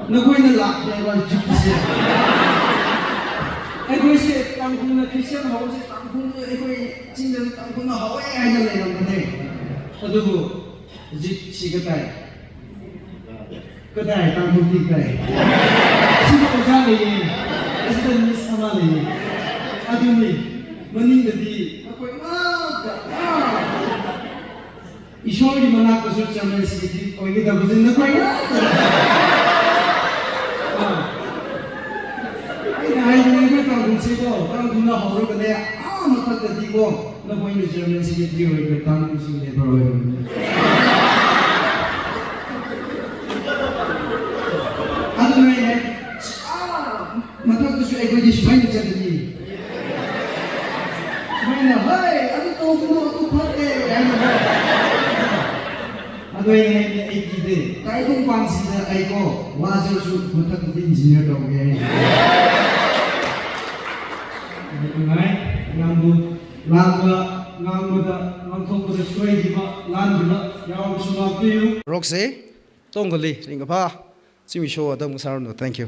ꯅꯈꯣꯏꯅ ꯂꯥꯛꯀꯦ ꯍꯥꯏꯕ ꯖꯨꯛꯁꯦ꯫ ꯑꯩꯈꯣꯏꯁꯦ ꯇꯥꯡꯈꯨꯜꯅ Christian ꯍꯧꯕꯁꯦ, ꯇꯥꯡꯈꯨꯜꯅ ꯑꯩꯈꯣꯏ ꯆꯤꯡꯗ ꯇꯥꯡꯈꯨꯜꯅ ꯍꯧꯋꯦ ꯍꯥꯏꯅ ꯂꯩꯔꯝꯕꯅꯦ꯫ ꯑꯗꯨꯕꯨ ꯍꯧꯖꯤꯛ ꯁꯤ ꯀꯗꯥꯏ? ꯀꯗꯥꯏ ꯇꯥꯡꯈꯨꯜꯗꯤ ꯀꯗꯥꯏ? ꯑꯁꯤꯗ ꯑꯣꯖꯥ ꯂꯩꯌꯦ, ꯑꯁꯤꯗ miss ꯑꯃ ꯂꯩꯌꯦ꯫ ꯑꯗꯨꯅꯤ, ꯃꯅꯤꯡꯗꯗꯤ ꯅꯈꯣꯏ ꯉꯥꯛꯇ, ꯑꯥ! ꯏꯁꯣꯔꯒꯤ ꯃꯅꯥꯛꯇꯁꯨ chairman secretary ꯑꯣꯏꯒꯗꯕꯁꯦ ꯅꯈꯣꯏ ꯉꯥꯛꯇꯅꯤ꯫ ꯑꯥ꯫ ꯑꯩꯅ ꯍꯥꯏꯕꯅꯦ, ꯑꯩꯈꯣꯏ ꯇꯥꯡꯈꯨꯜꯁꯦꯀꯣ, ꯇꯥꯡꯈꯨꯜꯅ ꯍꯧꯔꯒꯅꯦ, ꯑꯥ ꯃꯊꯛꯇꯗꯤꯀꯣ, ꯅꯈꯣꯏꯅ chairman secretary ꯑꯣꯏꯔꯒ ꯇꯥꯡꯈꯨꯜꯁꯤꯡ leader ꯑꯣꯏꯔꯕꯅꯤ꯫ ꯑꯗꯨꯅ ꯑꯩꯅ, ꯑꯥ, ꯃꯊꯛꯇꯁꯨ ꯑꯩꯈꯣꯏꯗꯤ ꯁꯨꯃꯥꯏꯅ ꯆꯠꯀꯅꯤ꯫ ꯁꯨꯃꯥꯏꯅ, "ꯍꯣꯏ, ꯑꯗꯨ ꯇꯧꯒꯅꯨ, ꯑꯗꯨ ꯐꯠꯇꯦ," ꯍꯥꯏꯅ꯫ ꯑꯗꯣ ꯑꯩꯅ ꯍꯥꯏꯕꯅꯦ, ꯑꯩ ꯀꯤꯗꯦ꯫ ꯇꯥꯏꯕꯪꯄꯥꯟꯁꯤꯗ ꯑꯩꯀꯣ, ꯋꯥꯖꯔꯁꯨ ꯃꯊꯛꯇꯗꯤ engineer ꯇꯧꯒꯦ ꯍꯥꯏꯅ꯫ ꯅꯨꯡꯉꯥꯏ, ꯌꯥꯝꯕꯨ, ꯂꯥꯟꯕ, ꯉꯥꯡꯕꯗ, ꯉꯥꯡꯊꯣꯛꯄꯗ ꯁꯣꯏꯈꯤꯕ, ꯂꯥꯟꯈꯤꯕ ꯌꯥꯎꯔꯕꯁꯨ ꯉꯥꯛꯄꯤꯌꯨ꯫ ꯔꯣꯛꯁꯦ, ꯇꯣꯡꯒꯜꯂꯤ, ꯔꯤꯡꯒꯐꯥ, ꯆꯤꯡꯃꯤꯁꯣ ꯑꯗꯨꯝ ꯁꯥꯔꯝꯅꯣ꯫ Thank you꯫